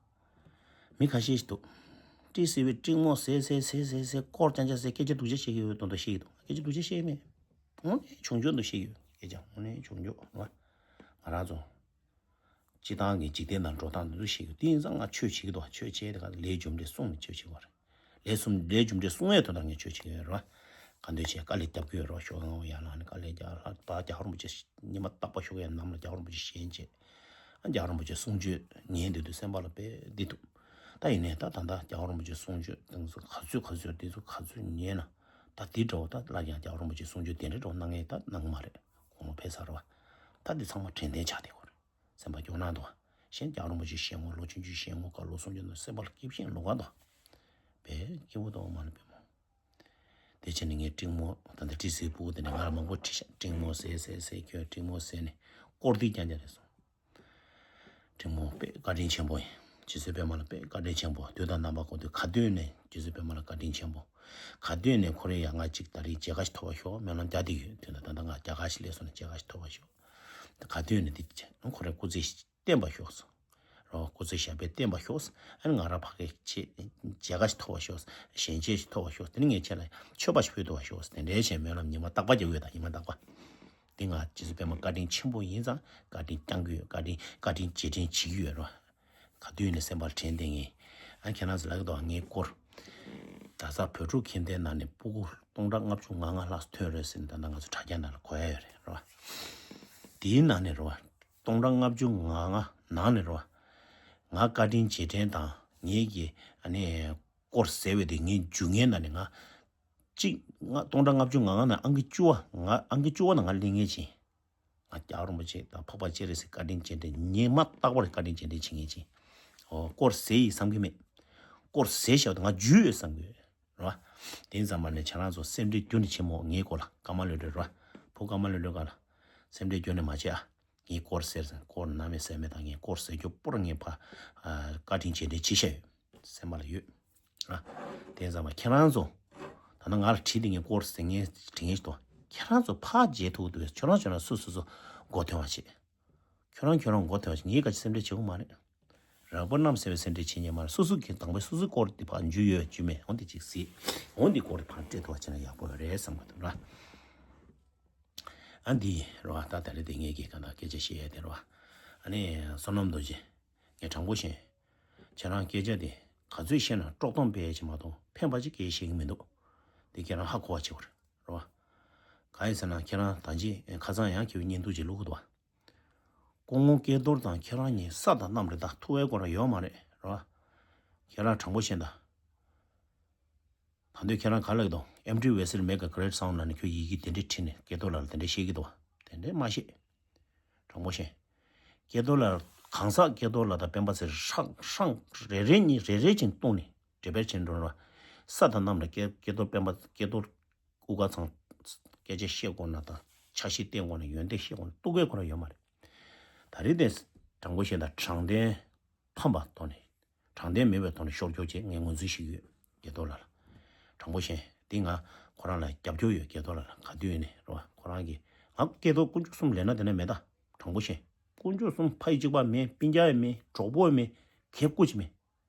མི་ཁ་ཤས་ཤིག་འདུག་ཏི་སི་བི་ཏྲིག་མོ་ཟེར་ཟེར་ཟེར་ཟེར་ཟེར་སྐོར་རྐྱང་རྐྱང་ཟེར་སྐད་ཆ་སྡུག་ཅག་བཤད་ཀྱི་ཡོད་མདོག་མདོག་བཤད་ཀྱི་འདུག་སྐད་ཆ་སྡུག་ཅག་བཤད་ཀྱི་མེད། དངོས་གནས་ཆུང་ཆུང་འདུག་བཤད་ཀྱི་ཡོད། སྐད་ཆ་དངོས་གནས་ཆུང་ཆུང་རེད་བ། ང་རང་ཚོ་སྤྱི་བཏང་གི་འཇིག་རྟེན་ནང་འགྲོ་སྟངས་འདི་ཚོ་ཤེས་དགོས། དེ་ཡིན་ཙང་ང་ཆོས་བྱེད་ཀྱི་འདུག་ཆོས་བྱེད་དེ་ག་ལས་རྒྱུ་འབྲས་གསུངས་ནས་ཆོས་བྱེད་དགོས་རེད། ལས་གསུམ་ལས་རྒྱུ་འབྲས་གསུང་ཡས་དོན་དག་ངས་ཆོས་བྱེད་ཀྱི་ཡོད་རེད་བ། ག་འདོད་བྱས་དཀའ་ལས་རྒྱབ་ཀྱི་ཡོད་རེད་བ། ཞོགས་ཀ་སྔ་པོ་ཡར་ལངས་ནས་དཀའ་ལས་རྒྱག་ལྷག་ད་རྒྱལ་བ་རིན་པོ་ཆེ་ཉི་མ་རྟག་པར་ཞོགས་ཀ་ཡར་ནམ་ལ་རྒྱལ་བ་རིན་པོ་ཆེ་ཞལ་མཇལ། ཨ་རྒྱལ་བ་རིན་པོ་ཆེ་གསུང་ཆོས་ཉན་བསྡད་དུས་སེམས་པ་ལ་དཔེ་བདེ་འདུག་ད་ཡིན་ནའི་ད་ད་ལྟ་རྒྱལ་བ་རིན་པོ་ཆེ་གསུང་ཆོས་དེ་ཚོ་ག་ཚོད་ག་ཚོད་དེ་ཚོ་ག་ཚོད་ཉན་ན། ད་འདི་འདྲ་བོ་ད་སླར་ཡང་རྒྱལ་བ་རིན་པོ་ཆེ་གསུང་ཆོས་དེ་འདྲ་འདྲ་བོ་གནང་མཁན་ད་གནང་གི་མ་རེད། དགུང་ལོ་ཕེབས་ཚར་བ། ད་འདི་ཚང་མ་དྲན་རྟེན་ཆགས་བསྡད་ཡོད་རེད། སེམས་པ་སྐྱོ་གནང་འདུག་གཞན་རྒྱལ་བ་རིན་པོ་ཆེའི་ཞལ་ངོ་ལོ་ཆུང་ཆུང་ཞལ་ངོ་ག་ལོ་གསུང་ཆོས་ནང་སེམས་པ་ལ་སྐྱིད་ཤིང་ལོ་ག་འདུག་དཔེ་སྐྱིད་པོ་འདུག་མ་ལ་དཔེ་མོ། དེ་བྱས་ནས་ངས་སྤྲིང་མོ་ད་ལྟ་ཏི་སིའི་སྤུ་གུ་དེ་ནས་ང་ལ་མང་པོ་དྲིས་ཤག་སྤྲིང་མོ་ཟེར་ཟེར་ཟེར་ཁྱོད་སྤྲིང་མོ་ཟེར་ནས་སྐོར་ཏི་རྐྱང་རྐྱང་རེད་སོང་། སྤྲིང་མོ་དཔེ་བཀའ་དྲིན་ཆེན་པོ་ཡིན། རྗེ་བཙུན་པད་མ་ལ་དཔེ་བཀའ་དྲིན་ཆེན་པོ། དུས་དང་རྣམ་པ་ཀུན་ཏུ་ག་དུས་ནས་རྗེ་བཙུན་པད་མ་ལ་བཀའ་དྲིན་ཆེན་པོ། ག་དུས་ནས་ཁོ་རེ་ཡ་ང་གཅིག་ད་རེས་མཇལ་ཁ་ཞིག་ཐོབ་པ་ཤོག་སྨོན་ལམ་རྒྱག་བསྡད་ཡོད། དུས་ད་ལྟ་ང་མཇལ་ཁ་ཞིག་སླེབས་སོང་ན་མཇལ་ཁ་ཞིག་ཐོབ་པ་ཤོག་ག་དུས་ནས་འདི་བྱས་ཁོ་རེ་སྐུ་ཚེ་བརྟན་པ་ཤོག་སོང་། རོ། སྐུ་ཚེ་ཞབས་པད་བརྟན་པ་ཤོག་ཨ་ནི་ང་རང་ཕ་གི་ཆེད་མཇལ་ཁ་ཞིག་ཐོབ་པ་ཤོག་ཞལ་མཇལ་ཞིག་ཐོབ་པ་ཤོག་དེ་ནི་ངས་ཁྱེད་ལ་མཆོད་པ་ཞིག་ཕུལ་ཐུབ་པ་ཤོག་དེ་འདྲའི་བྱས་སྨོན་ལམ་ཉི་མ་རྟག་པར་རྒྱག་གི་ཡོད། ད་ཉི་མ་རྟག་པར། འདི་ང་རྗེ་བཙུན་པད་མ་བཀའ་དྲིན་ཆེན་པོ་ཡིན་ཙང་བཀའ་དྲིན་བསྐྱང་གི་ཡོད། བཀའ་དྲིན་བཀའ་དྲིན་རྗེས་དྲན་བྱེད་ཀྱི་ཡོད་རོ། ག་དུས་ནས་སེམས་པར་དྲན་བསྡད་ངེས། ཨ་ཁྱེད་རང་ཚོ་ལབ་ཀྱི་འདུག་ངའི་སྐོར། གྲྭ་ས་བོད་ཕྲུག་ཁྱིམ་སྡེའི་ནང་ནས་སྤུ་གུ་སྟོང་ཕྲག་ལྔ་བཅུ་ང་ལྔ་ལྷག་ཐོན་རེད་ཟེར་ནས་ད་ལྟ་ང་ཚོ་དྲ་རྒྱ་ནང་ལ་གོ་ཡ་ཡོད་རེད་རོ། དེའི་ནང་ནས་རོ། སྟོང་ཕྲག་ལྔ་བཅུ་ང་ལྔ་ནང་ནས་རོ། ང་བཀའ་དྲིན་རྗེས་དྲན་དང་ངེད་ཀྱི་ཨ་ནི་སྐོར་ཟེར་བའི་དེ་ངའི་རྒྱུས་ངའི་ནང་ནས་ང་གཅིག་ང་སྟོང་ཕྲག་ལྔ་བཅུ་ང་ལྔ་ནང་ཨང་ཀི་བཅུ་བ་ང་ཨང་ཀི་བཅུ་བ་ནང་ང་སླེབས་ངེས་ཅིང་། ང་རྒྱལ་བ་རིན་པོ་ཆེ་དང་འཕགས་པ་སྤྱན་རས་གཟིགས་བཀའ་དྲིན་རྗེས་དྲན་ཉི་མ་རྟག་པར་བཀའ་དྲིན་རྗེས་དྲན་བྱེད་ངེས་ཅིང་། ཨོ་སྐོར་ཟེར་ཡིན་བསམ་གྱི་མེད། སྐོར་ཟེར་བཞག་ང་རྒྱུས་ཡོད་བསམ་གྱི་ཡོད། རེད་བ། དེ་ཙམ་པ་ནས་ཁྱེད་རང་ཚོ་སེམས་ཁྲལ་རྒྱུན་ནས་ཆེན་མོ་ངའི་སྐོར་ལ་ཀརྨ་ལོ་ལོན་རེད་བ། བུ་ཀརྨ་ལོ་ལོན་ག་ལ། སེམས་ཁྲལ་རྒྱུན་ནས་མ་བྱེད་ཨ། ངའི་སྐོར་ཟེར་ཟེར་སྐོར་ན་མེད་ཟེར་མེད་དང་ངའི་སྐོར་ཟེར་རྒྱུ་པོར་ངའི་ཕ། བཀའ་དྲིན་རྗེས་དྲན་བྱེད་བཞག་ཡོད། སེམས་པ་ལ་ཡོད། ཨ། དེ་ཙམ་པ་ཁྱེད་རང་ཚོ། ད་ནང་ང་ལ་བྲིས་ཏེ་ངའི་སྐོར་ཟེར་ངའི་དྲི་ངན་ཞིག་འདུག་ཁྱེད་རང་ཚོ་ཕར་བརྗེད་ཐུབ་འདུག་བས་ཁྱོད་རང་ཁྱོད་རང་སུ་སུ་སུ་མགོ་ཐོན་བ་བྱེད། ཁྱོད་རང་ཁྱོད་རང་མགོ་ཐོན་བ་ཞིག་ངས་ག་ཅི་སེམས་ཁྲལ་བྱེད་དགོས་མ་རེད། རག་པ་རྣམས་ཟེར་བའི་སེམས་ཁྲལ་བྱེད་ཉན་མ་རེད། སོ་སོ་གི་དང་པོའི་སོ་སོའི་སྐོར་དེ་ཕར་འཇུ་ཡོད་འཇུ་མེད་འོ་འདི་ཅིག་གཟིགས། འོ་འདི་སྐོར་དེ་ཕར་སྤྲད་ཐུབ་པ་བྱས་ན་ཡག་པོ་རེད་བསམ་གི་འདུག་ར། ཨ་འདི་རེད་བ། ད་ད་རེས་དེ་ངས་ཀྱི་གང་ལྟར་སྐད་ཆ་བཤད་ཡས་དེ་རེད་བ། ཨ་ནི་བསོད་ནམས་རྡོ་རྗེ། ངས་དྲང་པོ་བཤད། ཁྱེད་རང་སྐད་ཆ་དེ་ག་ཚོད་བཤད་ན་དཀྲོག་གཏམ་སྤེལ་ཡས་ཅིག་མ་གཏོགས་ཕན་པ་ཅིག་སྐད་བཤད་གི་མི་འདུག་དེ་ཁྱེད་རང་ཧ་གོ་བ་བྱེད་དགོས་རེད་བ། གང་ཡིན་ཟེར་ན་ཁྱེད་རང་ད་ཅི་ཁ་སང་ཡང་ཁྱེད་བརྙན་ཐུང་ཅིག་བླུག་གི་འདུག་བ། སྐུ་ངོ་སྐལ་རྡོར་དང་ཁྱེད་རང་གཉིས་ས་དང་གནམ་རེད་ད། ཐུག་པའི་སྐོར་ཡོད་མ་རེད་རོ། ཁྱེད་རང་དྲང་པོ་བཤད་ད། ད་དུང་ཁྱེད་རང་ག་ལ་གི་དང་ཨེམ་ཌི་ཝེ་སི་ལ་མེ་ག་གྷ་རེ་ཊི་སའུན་ཌི་ལ་ནི་ཁྱོད་ཡི་གེ་དེ་འདྲས་བྲིས་ནས་སྐལ་རྡོར་ལགས་ལ་དེ་འདྲས་བཤད་ཀྱི་འདུག་བ། དེ་འདྲས་མ་བཤད། དྲང་པོ་བཤད། སྐལ་རྡོར་ལགས་གང་ཟག་སྐལ་རྡོར་ལགས་དང་སྤེན་པ་ཚེ་རིང་ཧྲང་ཧྲང་རེ་རེ་གཉིས་རེ་རེ་ཅིག་བཏུང་ནས་འབྲེལ་བེར་བྱས་འགྲོ་ར། ས་དང་གནམ་ལ་སྐལ་སྐལ་རྡོར་སྤེན་པ་སྐལ་རྡོར་སྐུ་ཁ་ཚང་སྐད་ཆ་བཤད་དགོས་ན་དང་ཆ་ཤས་བསྟན་དགོས་ན་ཡོན་ཏན་བཤད་དགོས་ན་གཏུག་གེ་ཁོ་རང་ཡོད་མ་རེད། ད་རེས་དེ་དྲང་པོ་བཤད་ན་དྲང་བདེན་ཕམ་པ་ཐོག་ནས་དྲང་བདེན་མེད་པའི་ཐོག་ནས་ཤོར་རྒྱུ་བྱས་ངས་ངོས་འཛིན་ཞིག་ཡོད་སྐལ་རྡོར་ལགས་ལ། དྲང་པོ་བཤད་འདི་ང་ཁོ་རང་ལ་རྒྱབ་སྐྱོར་ཡོད་སྐལ་རྡོར་ལགས་ལ་ག་དུས་ཡིན་ནས་རེད་བ། ཁོ་རང་གིས་ང་སྐལ་རྡོར་དཀོན་མཆོག་གསུམ་ལས་ན་དེ་ན་མེད་ད། དྲང་པོ་བཤད། དཀོན་མཆོག་གསུམ་ཕ་ཡི་གཅིག་པ་མེད་སྤུན་ཀྱག་ཡང་མེད་གྲོགས་པོ་ཡང་མེད་གད་སྐུ་ཅིག་མེད།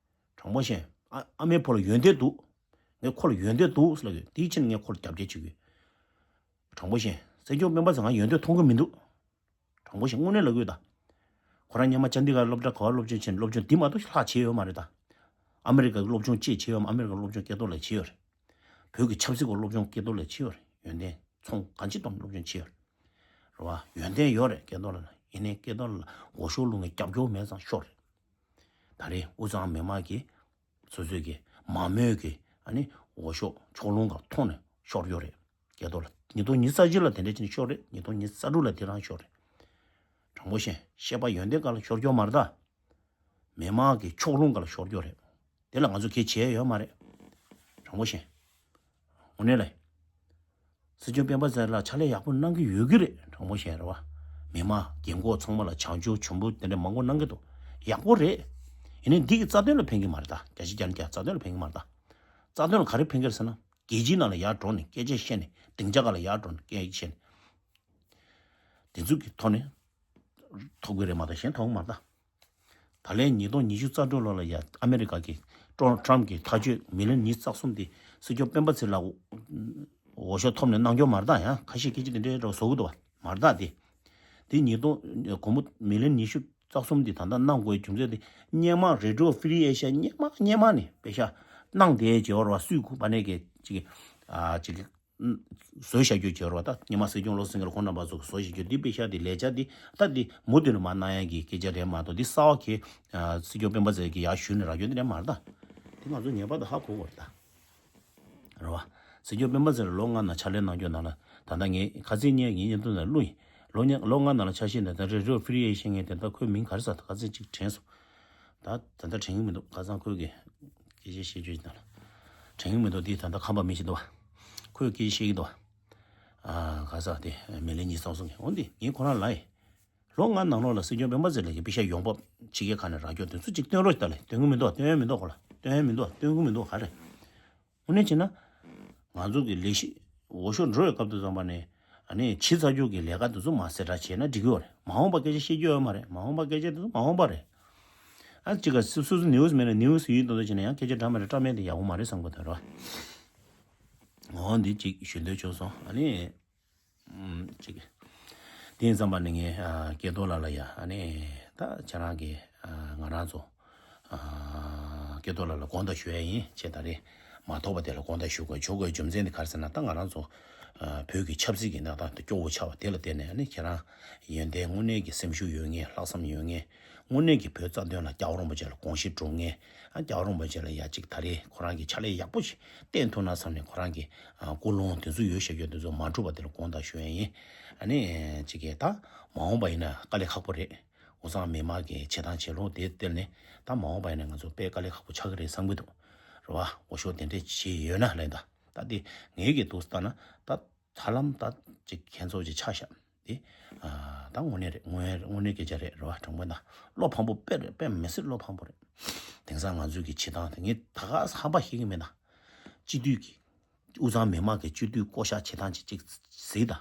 དྲང་པོ་བཤད། ཨ་ཨ་མའི་ཕོ་ལ་ཡོན་ཏན་འདུག་ངས་ཁོ་ལ་ཡོན་ཏན་འདུག་ཟེར་ལབ་ཡོད། དེའི་ཕྱིར་ངས་ཁོ་ལ་རྒྱབ་སྐྱོར་བྱེད་ཀྱི་ཡོད། དྲང་པོ་བཤད། སྲིད་སྐྱོང་སྤེན་པ་ཚེ་ང་ཡོན་ཏན་མཐོང་གི་མི་འདུག་དྲང་པོ་བཤད་དངོས་གནས་ལབ་ཡོད་ད། ཁོ་རང་སྔོན་མ་ཅན་ཌི་གྷར་སློབ་གྲྭ་ག་བར་སློབ་སྦྱོང་བྱས་ནས་སློབ་སྦྱོང་འདི་མ་གཏོགས་ལྷག་བྱས་ཡོད་མ་རེད་ད། ཨ་མི་རི་ཀ་གི་སློབ་སྦྱོང་ཅིག་བྱས་ཡོད་མ། ཨ་མི་རི་ཀ་སློབ་སྦྱོང་སྐལ་རྡོར་ལགས་བྱས་ཡོད་རེད། བོད་ཀྱི་ཆབ་སྲིད་ཀྱི་སློབ་སྦྱོང་སྐལ་རྡོར་ལགས་བྱས་ཡོད་རེད། ཡོན་ཏན་ཚོང་གང་ཅི་གཏོང་སློབ་སྦྱོང་བྱས་ཡོད་རེད། རེད་བ། ཡོན་ཏན་ཡོད་རེད་སྐལ་རྡོར་ལགས་ལ། ཡིན་ནའི་སྐལ་རྡོར་ལགས་འོས་ཤོག་བླུགས་ནས་རྒྱབ་སྐྱོར་མེད་ཙང་ཤོར་རེད། ད་རེས་དབུས་གཙང་མི་མང་གིས་སོ་སོའི་གི་མང་མོས་ཀྱི་ཨ་ནི་འོས་ཤོག་ཕྱོགས་ལྷུང་ག་ཐོག་ནས་ཤོར་ཡོད་རེད། སྐལ་རྡོར་ལགས་ཉིས་སྟོང་ཉི་ཤུ་རྩ་གཅིག་ལ་དེ་འདྲ་བྱས་ནས་ཤོར་རེད། ཉིས་སྟོང་ཉི་ཤུ་རྩ་དྲུག་ལ་དེ་རང་ཤོར་རེད། དྲང་པོ་བཤད། བཤད་པ་ཡོན་ཏན་ག་ལ་ཤོར་རྒྱུ་མ་རེད་ད། མི་མང་གི་ཕྱོགས་ལྷུང་ག་ལ་ཤོར་རྒྱུ་རེད། དེ་ལ་ང་ཚོ་གལ་བྱས་ཡོད་མ་རེད། དྲང་པོ་བཤད། དངོས་གནས་ལ། སྲིད་སྐྱོང་སྤེན་པ་ཚེ་རིང་ལགས་ཕྱག་ལས་ཡག་པོ་གནང་གི་ཡོད་ཀྱི་རེད། དྲང་པོ་བཤད་རེད་བ། མི་མང་རྒན་འཁོགས་ཚང་མ་ལ་བྱང་ཆུབ་བྱུང་བུ་དེ་འདྲ་མང་པོ་གནང་གི་འདུག་ཡག་པོ་རེད། ཡིན་ནའི་འདི་གི་རྩ་དོན་ལ་ཕན་གྱི་མ་རེད་ད། རྒྱ་ཆེ་རྒྱ་ནི་རྒྱ་རྩ་དོན་ལ་ཕན་གྱི་མ་རེད་ད། རྩ་དོན་ལ་ག་རེ་ཕན་གྱི་རེད་ཟེར་ན། རྒྱལ་སྤྱིའི་ནང་ལ་ཡར་འགྲོ་ནས་སྐད་ཆ་བཤད་ནས་སྡིངས་ཆ་སྒང་ལ་ཡར་འགྲོ་ནས་སྐད་ཆ་བཤད་ནས། དེ་ཚོ་གི་ཐོག་ནས་ཐོབ་ཀྱི་རེད་མ་གཏོགས་གཞན་ཐོབ་ཀྱི་མ་རེད་ད། ད་ལན་ཉིས་སྟོང་ཉི་ཤུ་རྩ་དྲུག་ལོ་ལ་ཡ་ཨ་མེ་རི་ཀ་གི་ཀྲོ་ཊམ་གྱི་ཐག་གཅོད་མི་ལི་ཉི་ཤུ་རྩ་གསུམ་དེ་སྲིད་སྐྱོང་སྤེན་པ་ཚེ་རིང་ལགས་འོས་ཤོག་ཐོབ་ནས་གནང་སྐྱོར་མ་རེད་ད། ཡང་ཁ་ཤས་སྐད་ཆ་དེ་འདྲའི་འདྲ་བོ་བཟོ་གི་འདུག་བ། མ་རེད་ད་དེ། དེ་ཉིས་སྟོང་སྒོར་མོ་མི་ལི་ཉི་ཤུ་རྩ་གསུམ་དེ་ད་ལྟ་གནང་དགོས་རྒྱུ་མཚན་དེ་སྔོན་མ་རེ་ཌི་ཡོ་ཧྥི་རི་ཨེ་ཤ་སྔོན་མ་སྔོན་མ་ནས་པེ་ཤ་གནང་བསྡད་བྱས་པ་རེད་བ། སུས་ཁུ་པ་ནས་གི་ཅིག་ཨ་ཅིག་བཟོས་བཞག་རྒྱུ་བྱས་པ་རེད་བ། ད་སྔོན་མ་སྲིད་སྐྱོང་བློ་སེང་གེ་ལ་ཁོང་རྣམ་པ་ཚོ་གིས་བཟོས་བཞག་རྒྱུ་འདི་པེ་ཤ་འདི་ལས་འཆར་འདི་ད་འདི་མུ་མཐུད་ནས་མར་གནང་ཡག་གི་སྐད་ཆ་རེད་མ་གཏོགས་འདི་གསར་པ་གི་ཨ་སྲིད་སྐྱོང་སྤེན་པ་ཚེ་རིང་གིས་ཡར་ཞུས་ནས་རག་རྒྱུ་འདི་རེད་མ་རེད་ད། འདི་ང་ཚོ་ངེས་པར་དུ་ཧ་གོ་དགོས་རེད་ད། རེད་བ། སྲིད་སྐྱོང་སྤེན་པ་ཚེ་རིང་ལོ་ལྔ་ནང་ཕྱག་ལས་གནང་རྒྱུ་ནང་ལ་ད་ལྟ་ངས་ཁ་སང་ཉིན་ངའི་བརྙན་ཐུང་ནང་བླུགས་ཡིན། ལོ་ཉ་ལོ་ལྔ་ནང་ལ་ཆ་ཤས་ནས་ད་ལྟ་རེ་རེ་ཧྥི་རི་ཡེ་ཤེས་མཁན་དེ་ད་ཁོའི་མིང་ག་རེ་ཟེར་ད་ཁ་སང་ཅིག་དྲན་སོང་། ད་ད་ལྟ་དྲན་གྱི་མི་འདུག་ཁ་སང་ཁོས་ཀྱི་སྐད་ཆ་བཤད་རྒྱུ་ཡིན་ན་ལ་དྲན་གྱི་མི་འདུག་དེ་ད་ལྟ་ཁམས་པ་མི་ཞིག་འདུག་བ། ཁོས་སྐད་ཆ་བཤད་ཀྱི་འདུག་བ། ཨ་ག་ས་དེ་མི་ལི་ཉི་སང་སོང་གི་འོན་ཏེ་ངས་ཁོ་རང་ལ་ཡི་ལོ་ལྔ་ནང་ལོགས་ལ་སྲིད་སྐྱོང་སྤེན་པ་ཚེ་རིང་གི་པེ་ཤ་ཡོང་འབབ་ཕྱི་རྒྱལ་ཁག་ནས་རག་རྒྱུ་དེ་ཚོ་ཅིག་སྟོན་རོགས་ཞེས་ལ་སྟོན་གྱི་མི་འདུག་སྟོན་ཡ་མི་འདུག་ཁོ་ལ་སྟོན་ཡ་མི་འདུག་སྟོན་གྱི་མི་འདུག་ག་རེ། དངོས་གནས་བྱས་ན། ང་ཚོ་གི་ལས་གཞི་འོས་ཤོག་འགྲོ་བའི་སྐབས་དུ་ཙམ་པ་ནས་ཨ་ནི་བྱས་ཚར་རྒྱུ་གི་ལས་ཀ་དེ་ཚོ་མ་གསལ་བསྒྲགས་བྱས་ན་འགྲིག་གི་ཡོད་རེད། མ་འོངས་པ་སྐད་ཆ་བཤད་རྒྱུ་ཡོད་མ་རེད། མ་འོངས་པ་སྐད་ཆ་དེ་ཚོ་མ་འོངས་པ་རེད། ཨ་གཅིག་ག་སོ་སོ་ནིའུ་སི་མེད་ན་ནིའུ་སི་ཡིན་དོ་དོ་བྱས་ན་ཡང་སྐད་ཆ་འདྲ་མ་རེད་སྐྲག་མེད་དེ་ཡག་པོ་མ་རེད་བསམ་གི་འདུག་ར། འོ་འདི་གཅིག་ཞུ་འདོད་བྱུང་སོང་ཨ་ནི། ཅིག་དེ་ཡིན་ཙམ་པ་ནི་ངས་ཨ་སྐལ་རྡོར་ལགས་ལ་ཡ་ཨ་ནི་ད་ཁྱེད་རང་གི་ཨ་ང་རང་ཚོ་ཨ་སྐལ་རྡོར་ལགས་ལ་དགོངས་དག་ཞུ་ཡ་ཡིན་ཅེས་ད་རེས་མ་ཐོག་པ་དེ་ལ་དགོངས་དག་ཞུ་དགོས་ཞུ་དགོས་རྒྱུ་མཚན་དེ་ག་རེ་ཟེར་ན་ད་ང་རང་ཚོ་ཨ་བོད་ཀྱི་ཆབ་སྲིད་ཀྱི་གནས་སྟངས་དེ་སྐྱོ་བོ་ཆགས་པ་དེ་ལ་བརྟེན་ནས་ཨ་ནི་ཁྱེད་རང་ཡོན་ཏན་དངོས་གནས་ཀྱི་སེམས་ཤུགས་ཡོད་མཁན་ལྷག་བསམ་ཡོད་མཁན་དངོས་གནས་ཀྱི་བོད་རྩ་དོན་ལ་སྐྱབས་རོང་པོ་ཆེ་ལ་དགོངས་བཞེས་སྒྲུབ་མཁན་ཨ་སྐྱབས་རོང་པོ་ཆེ་ལ་ཡ་གཅིག་ད་རེས་ཁོ་རང་གི་ཕྱག་ལས་ཡག་པོ་ཞིག་བསྟན་ཐུབ་ན་བསམ་ནས་ཁོ་རང་གི་ཨ་ཀུན་སློང་དེ་ཚོ་ཡོད་བཤད་རྒྱུ་དེ་ཚོ་མ་འཁྲུལ་བ་དེ་ལ་དགོངས་དག་ཞུ་ཡ་ཡིན། ཨ་ནི་ཅིག་གིས་ད་མ་འོངས་པ་ཡིན་ན་དཀའ་ལས་ཁག་པོ་རེད། དབུས་གཙང་མི་མང་གི་བྱེད་སྟངས་བྱེད་ལུགས་དེ་བལྟས་ནས་ད་མ་འོངས་པ་ཡིན་ན་ང་ཚོ་དཔེ་དཀའ་ལས་ཁག་པོ་ཆགས་ཀྱི་རེད་བསམ་གྱི་འདུག་རེད་བ། འོས་ཤོག་དེ་འདྲས་བྱས་ཡོད་ན་ལན་ད་ད་དེ་ངེད་ཀྱི་འདུག་ལྟ་ན་ད་ཧ་ལམ་ད་ཅིག་ཁྱེད་ཚོ་ཅིག་ཆ་བཞག་དེ་ཨ་ད་དངོས་གནས་རེད། དངོས་དངོས་གནས་སྐད་ཆ་རེད་རེད་བ། དྲང་པོ་ད་བློ་ཕམ་པོ་དཔེ་རེད། དཔེ་མི་སྲིད་བློ་ཕམ་པོ་རེད། དེང་སང་ང་ཚོའི་གི་བྱེད་སྟངས་དེ་ངས་ད་ག་ཧམ་པ་ཤེས་ཀྱི་མེད་ད། སྤྱི་འཐུས་ཀྱི་དབུས་གཙང་མི་མང་གི་སྤྱི་འཐུས་བསྐོ་གཞག་བྱེད་སྟངས་ཅིག་ཅིག་གཟིགས་དང་།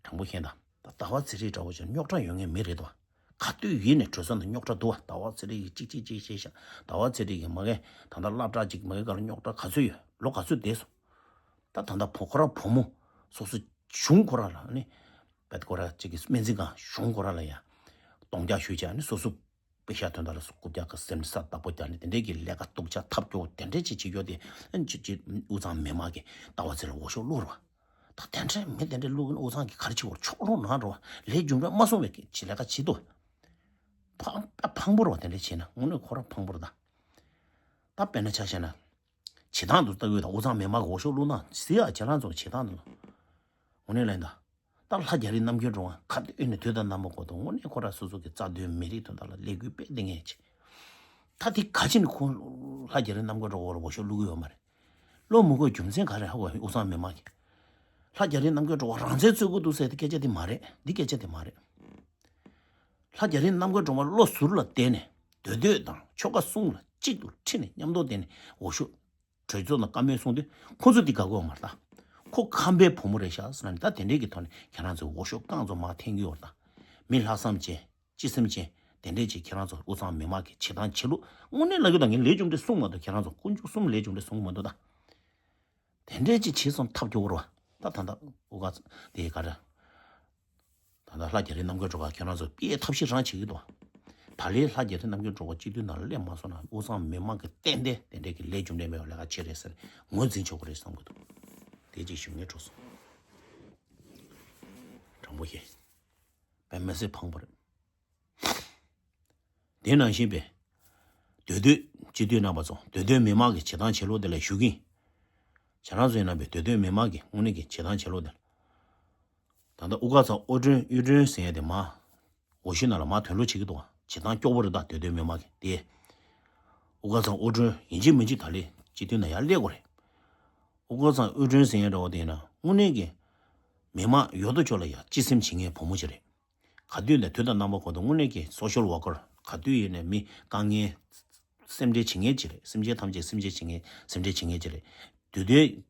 དྲང་པོ་བཤད་དང་། ད་ཟླ་བ་ཚེ་རིང་འདྲ་བོ་ཅིག་རྙོག་དྲ་ཡོད་མཁན་མི་རེད་དོ། ག་དུས་ཡིན་ནས་གྲོས་ཚོགས་ནང་རྙོག་དྲ་འདུག་བ། ཟླ་བ་ཚེ་རིང་གིས་ཅིག་ཅིག་ཅིག་བྱས་ཤག་ཟླ་བ་ཚེ་རིང་གིས་མ་གི་ད་ལྟ་སློབ་གྲྭ་ཅིག་མ་གི་ག་ལ་རྙོག་དྲ་ག་ཚོད་ཡོད། ལོ་ག་ཚོད་འདས་སོང་། ད་ད་ལྟ་བུ་ཁོ་རང་བུ་མོ་སོ་སོ་གཞུང་ཁོ་རང་ལ་ནི་བེད་ཁོ་རང་ཅིག་གི་སྨན་རྩིས་ཁང་གཞུང་ཁོ་རང་ལ་ཡང་གདོང་རྒྱག་ཞུས་བྱས་ནི་སོ་སོ། པེ་ཤ་དོན་དག་ལ་སུ་རྐུབ་བཀྱག་གི་སེམས་ས་བདག་པོ་རྒྱག་ནས་དེ་འདྲས་ཀྱི་ལས་ཀ་སྡུག་ཅག་ཐབས་སྐྱོ་བོ་དེ་འདྲས་ཅིག་བྱེད་ཀྱོག་དེ་ཨ་ཅི་ཅི་དབུས་གཙང་མི་མང་གིས་ལྟ་བ་ཚེ་ལ་འོས་ཤོག་བླུགས་རོགས། ད་དེ་འདྲས་མི་དེ་འདྲས་བླུགས་ཀྱིན་དབུས་གཙང་གི་ག་རེ་བྱེད་དགོས་ཕྱོགས་ལྷུང་ནང་འགྲོ་བ་ལས་རྒྱུ་འབྲས་མ་སོང་བའི་ཅི་ལས་ཀ་བྱེད་དོ། ཕངས་ཕངས་པོ་རོ་དེ་འདྲས་བྱེད་ན་དངོས་གནས་ཁོ་རང་ཕངས་པོ་རོ་ད། ད་དཔེར་ན་ཆ་བཞག་ན། བྱེད་སྟངས་དུ་ལྟ་བུའི་ད་དབུས་གཙང་མི་མང་གི་འོས་ཤོག་བླུགས་ན་ཟེར་ཡ་ཁྱེད་རང་ཚོ་བྱེད་སྟངས་དུ་ལ། དངོས་གནས་ལན་ད། ད་ལྷ་རྒྱ་རི་རྣམ་རྒྱལ་སྒྲོལ་དབང་ག་དུས་ཡིན་ནའི་དུས་དང་རྣམ་པ་ཀོ་དང་དངོས་གནས་ཁོ་རང་སོ་སོ་གི་རྩ་དོན་མི་རིགས་དོན་དག་ལ་ལས་འགུལ་སྤེལ་བསྡད་མཁན་ཅིག་ད་དེ་ག་ཅི་ནས་ཁོང་ལྷ་རྒྱ་རི་རྣམ་རྒྱལ་སྒྲོལ་དབང་ལ་འོས་ཤོག་བླུག་གི་ཡོད་མ་རེད། བློ་མི་འགོད་རྒྱུ་མཚན་ག་རེ་ཧ་གོ་དབུས་གཙང་མི་མང་གིས། ལྷ་རྒྱ་རི་རྣམ་རྒྱལ་སྒྲོལ་དབང་རང་བཙན་རྩོད་ཀྱི་འདུག་ཟེར་དེ་སྐད་ཆ་དེ་མ་རེད། འདི་སྐད་ཆ་དེ་མ་རེད། ལྷ་རྒྱ་རི་རྣམ་རྒྱལ་སྒྲོལ་དབང་བློ་ཟུར་ལ་བསྡད་ནས་སྡོད་སྡོད་དང་ཆོལ་ཁ་གསུམ་ལ་གཅིག་ཏུ་ཁྲིད་ནས་མཉམ་དུ་བསྡད་ནས་འོས་ཤོག་གྲོས་ཚོགས་ནང་བཀའ་མོལ་གསུངས་དུས་ཁོ་ཚོ་འདི་དགའ་གོ་མ་རེད་ད། ཁོ་ཁམས་པའི་བུ་མོ་རེད་ཤག་ཟེར་ནས་ད་དེ་འདྲས་ཀྱི་ཐོག་ནས་ཁྱེད་རང་ཚོས་འོས་ཤོག་རྐང་ཚོ་མར་འཐེན་གྱི་ཡོད་རེད་ད། མི་ལྷག་བསམ་ཅན། སྤྱི་སེམས་ཅན། དེ་འདྲས་ཅིག་ཁྱེད་རང་ཚོ་དབུས་གཙང་མི་མང་གི་བྱེད་སྟངས་བྱེད་ལུགས་དངོས་གནས་ལབ་རྒྱུ་དང་ངས་ལས་རྒྱུ་འབྲས་གསུངས་མ་གཏོགས་ཁྱེད་རང་ཚོ་དཀོན་མཆོག་གསུམ་ལས་རྒྱུ་འབྲས་གསུངས་མ་གཏོགས་ད། དེ་འདྲས་ཅིག་བྱེད་སོང་ཐབས་སྐྱོ་བོ་རེད་བ། ད་ད་ལྟ་དབུ་ག་དེ་ག་རེ། ད་ལྟ་ལྷ་རྒྱ་རི་རྣམ་རྒྱལ་སྒྲོལ་དཀར་ཁྱེད་རང་ཚོ་དཔེ་ཐབས་ཤེས་རང་བྱེད་ཀྱི་འདུག་ད་ལན་ལྷ་རྒྱ་རི་རྣམ་རྒྱལ་སྒྲོལ་དཀར་སྤྱི་འཐུས་ནང་ལ་སླེབས་མ་སོང་ན་དབུས་གཙང་མི་མང་གི་ཏན་ཏན་དེ་འདྲས་ཀྱི་ལས་རྒྱུ་འབྲས་མེད་པའི་ལས་ཀ་བྱེད་རེད་ཟེར་ངོས་འཛིན་ཆོག་གི་རེད་བསམ་གྱི་འདུག་དེ་གཅིག་ཞུ་སྙིང་བྲོ་སོང་། དྲང་པོ་བཤད། དཔེ་མི་སྲིད་ཕངས་པོ་རེད། དེ་ནང་བཞིན་པའི་འདོད་འདོད་སྤྱི་འཐུས་རྣམ་པ་ཚོ་འདོད་འདོད་མི་མང་གི་བྱེད་སྟངས་བྱེད་ལུགས་དེ་ལ་ཞུ་གི་ཡིན། ཁྱེད་རང་ཚོ་ཡིན་ན་པའི་འདོད་འདོད་མི་མང་གི་དངོས་གནས་ཀྱི་བྱེད་སྟངས་བྱེད་ལུགས་དེ་ལ། ད་ལྟ་དབུ་དཀར་ཚང་དབུ་སྒྲོན་གཡུ་སྒྲོན་ཟེར་ཡ་དེ་མ། འོས་གཞི་ནང་ལ་མ་དོན་ལུགས་བྱེད་ཀྱི་འདུག་བ། བྱེད་སྟངས་སྐྱོ་བོ་རེད་ད་འདོད་འདོད་མི་མང་གི་དེ། དབུ་དཀར་ཚང་དབུ་སྒྲོན་ཡིན་གཅིག་མིན་གཅིག་ད་ལས་སྤྱི་འཐུས་ནང་ཡར་སླེབས་དགོས་རེད། དབུ་དཀར་ཚང་དབུ་སྒྲོན་ཟེར་མཁན་འདྲ་བོ་དེ་ཡིན་ན་དངོས་གནས་ཀྱི་མི་མང་ཡོད་དོ་ཅོག་ལ་ཡ་སྤྱི་སེམས་བྱེད་མཁན་བུ་མོ་ཅིག་རེད། ག་དུས་ནས་དུས་དང་རྣམ་པ་ཀུན་ཏུ་དངོས་གནས་ཀྱི་སོ་ཤལ་ཝར་ཀར་ག་དུས་ཡིན་ནས་མི་དཀའ་ངལ་སེམས་ཁྲལ་བྱེད་མཁན་ཅིག་རེད། སེམས་ཅན་ཐམས་ཅད་སེམས་ཁྲལ་བྱེད་མཁན་སེམས་ཁྲལ་བྱེད་མཁན་ཅིག་རེད། འདོད་འདོད།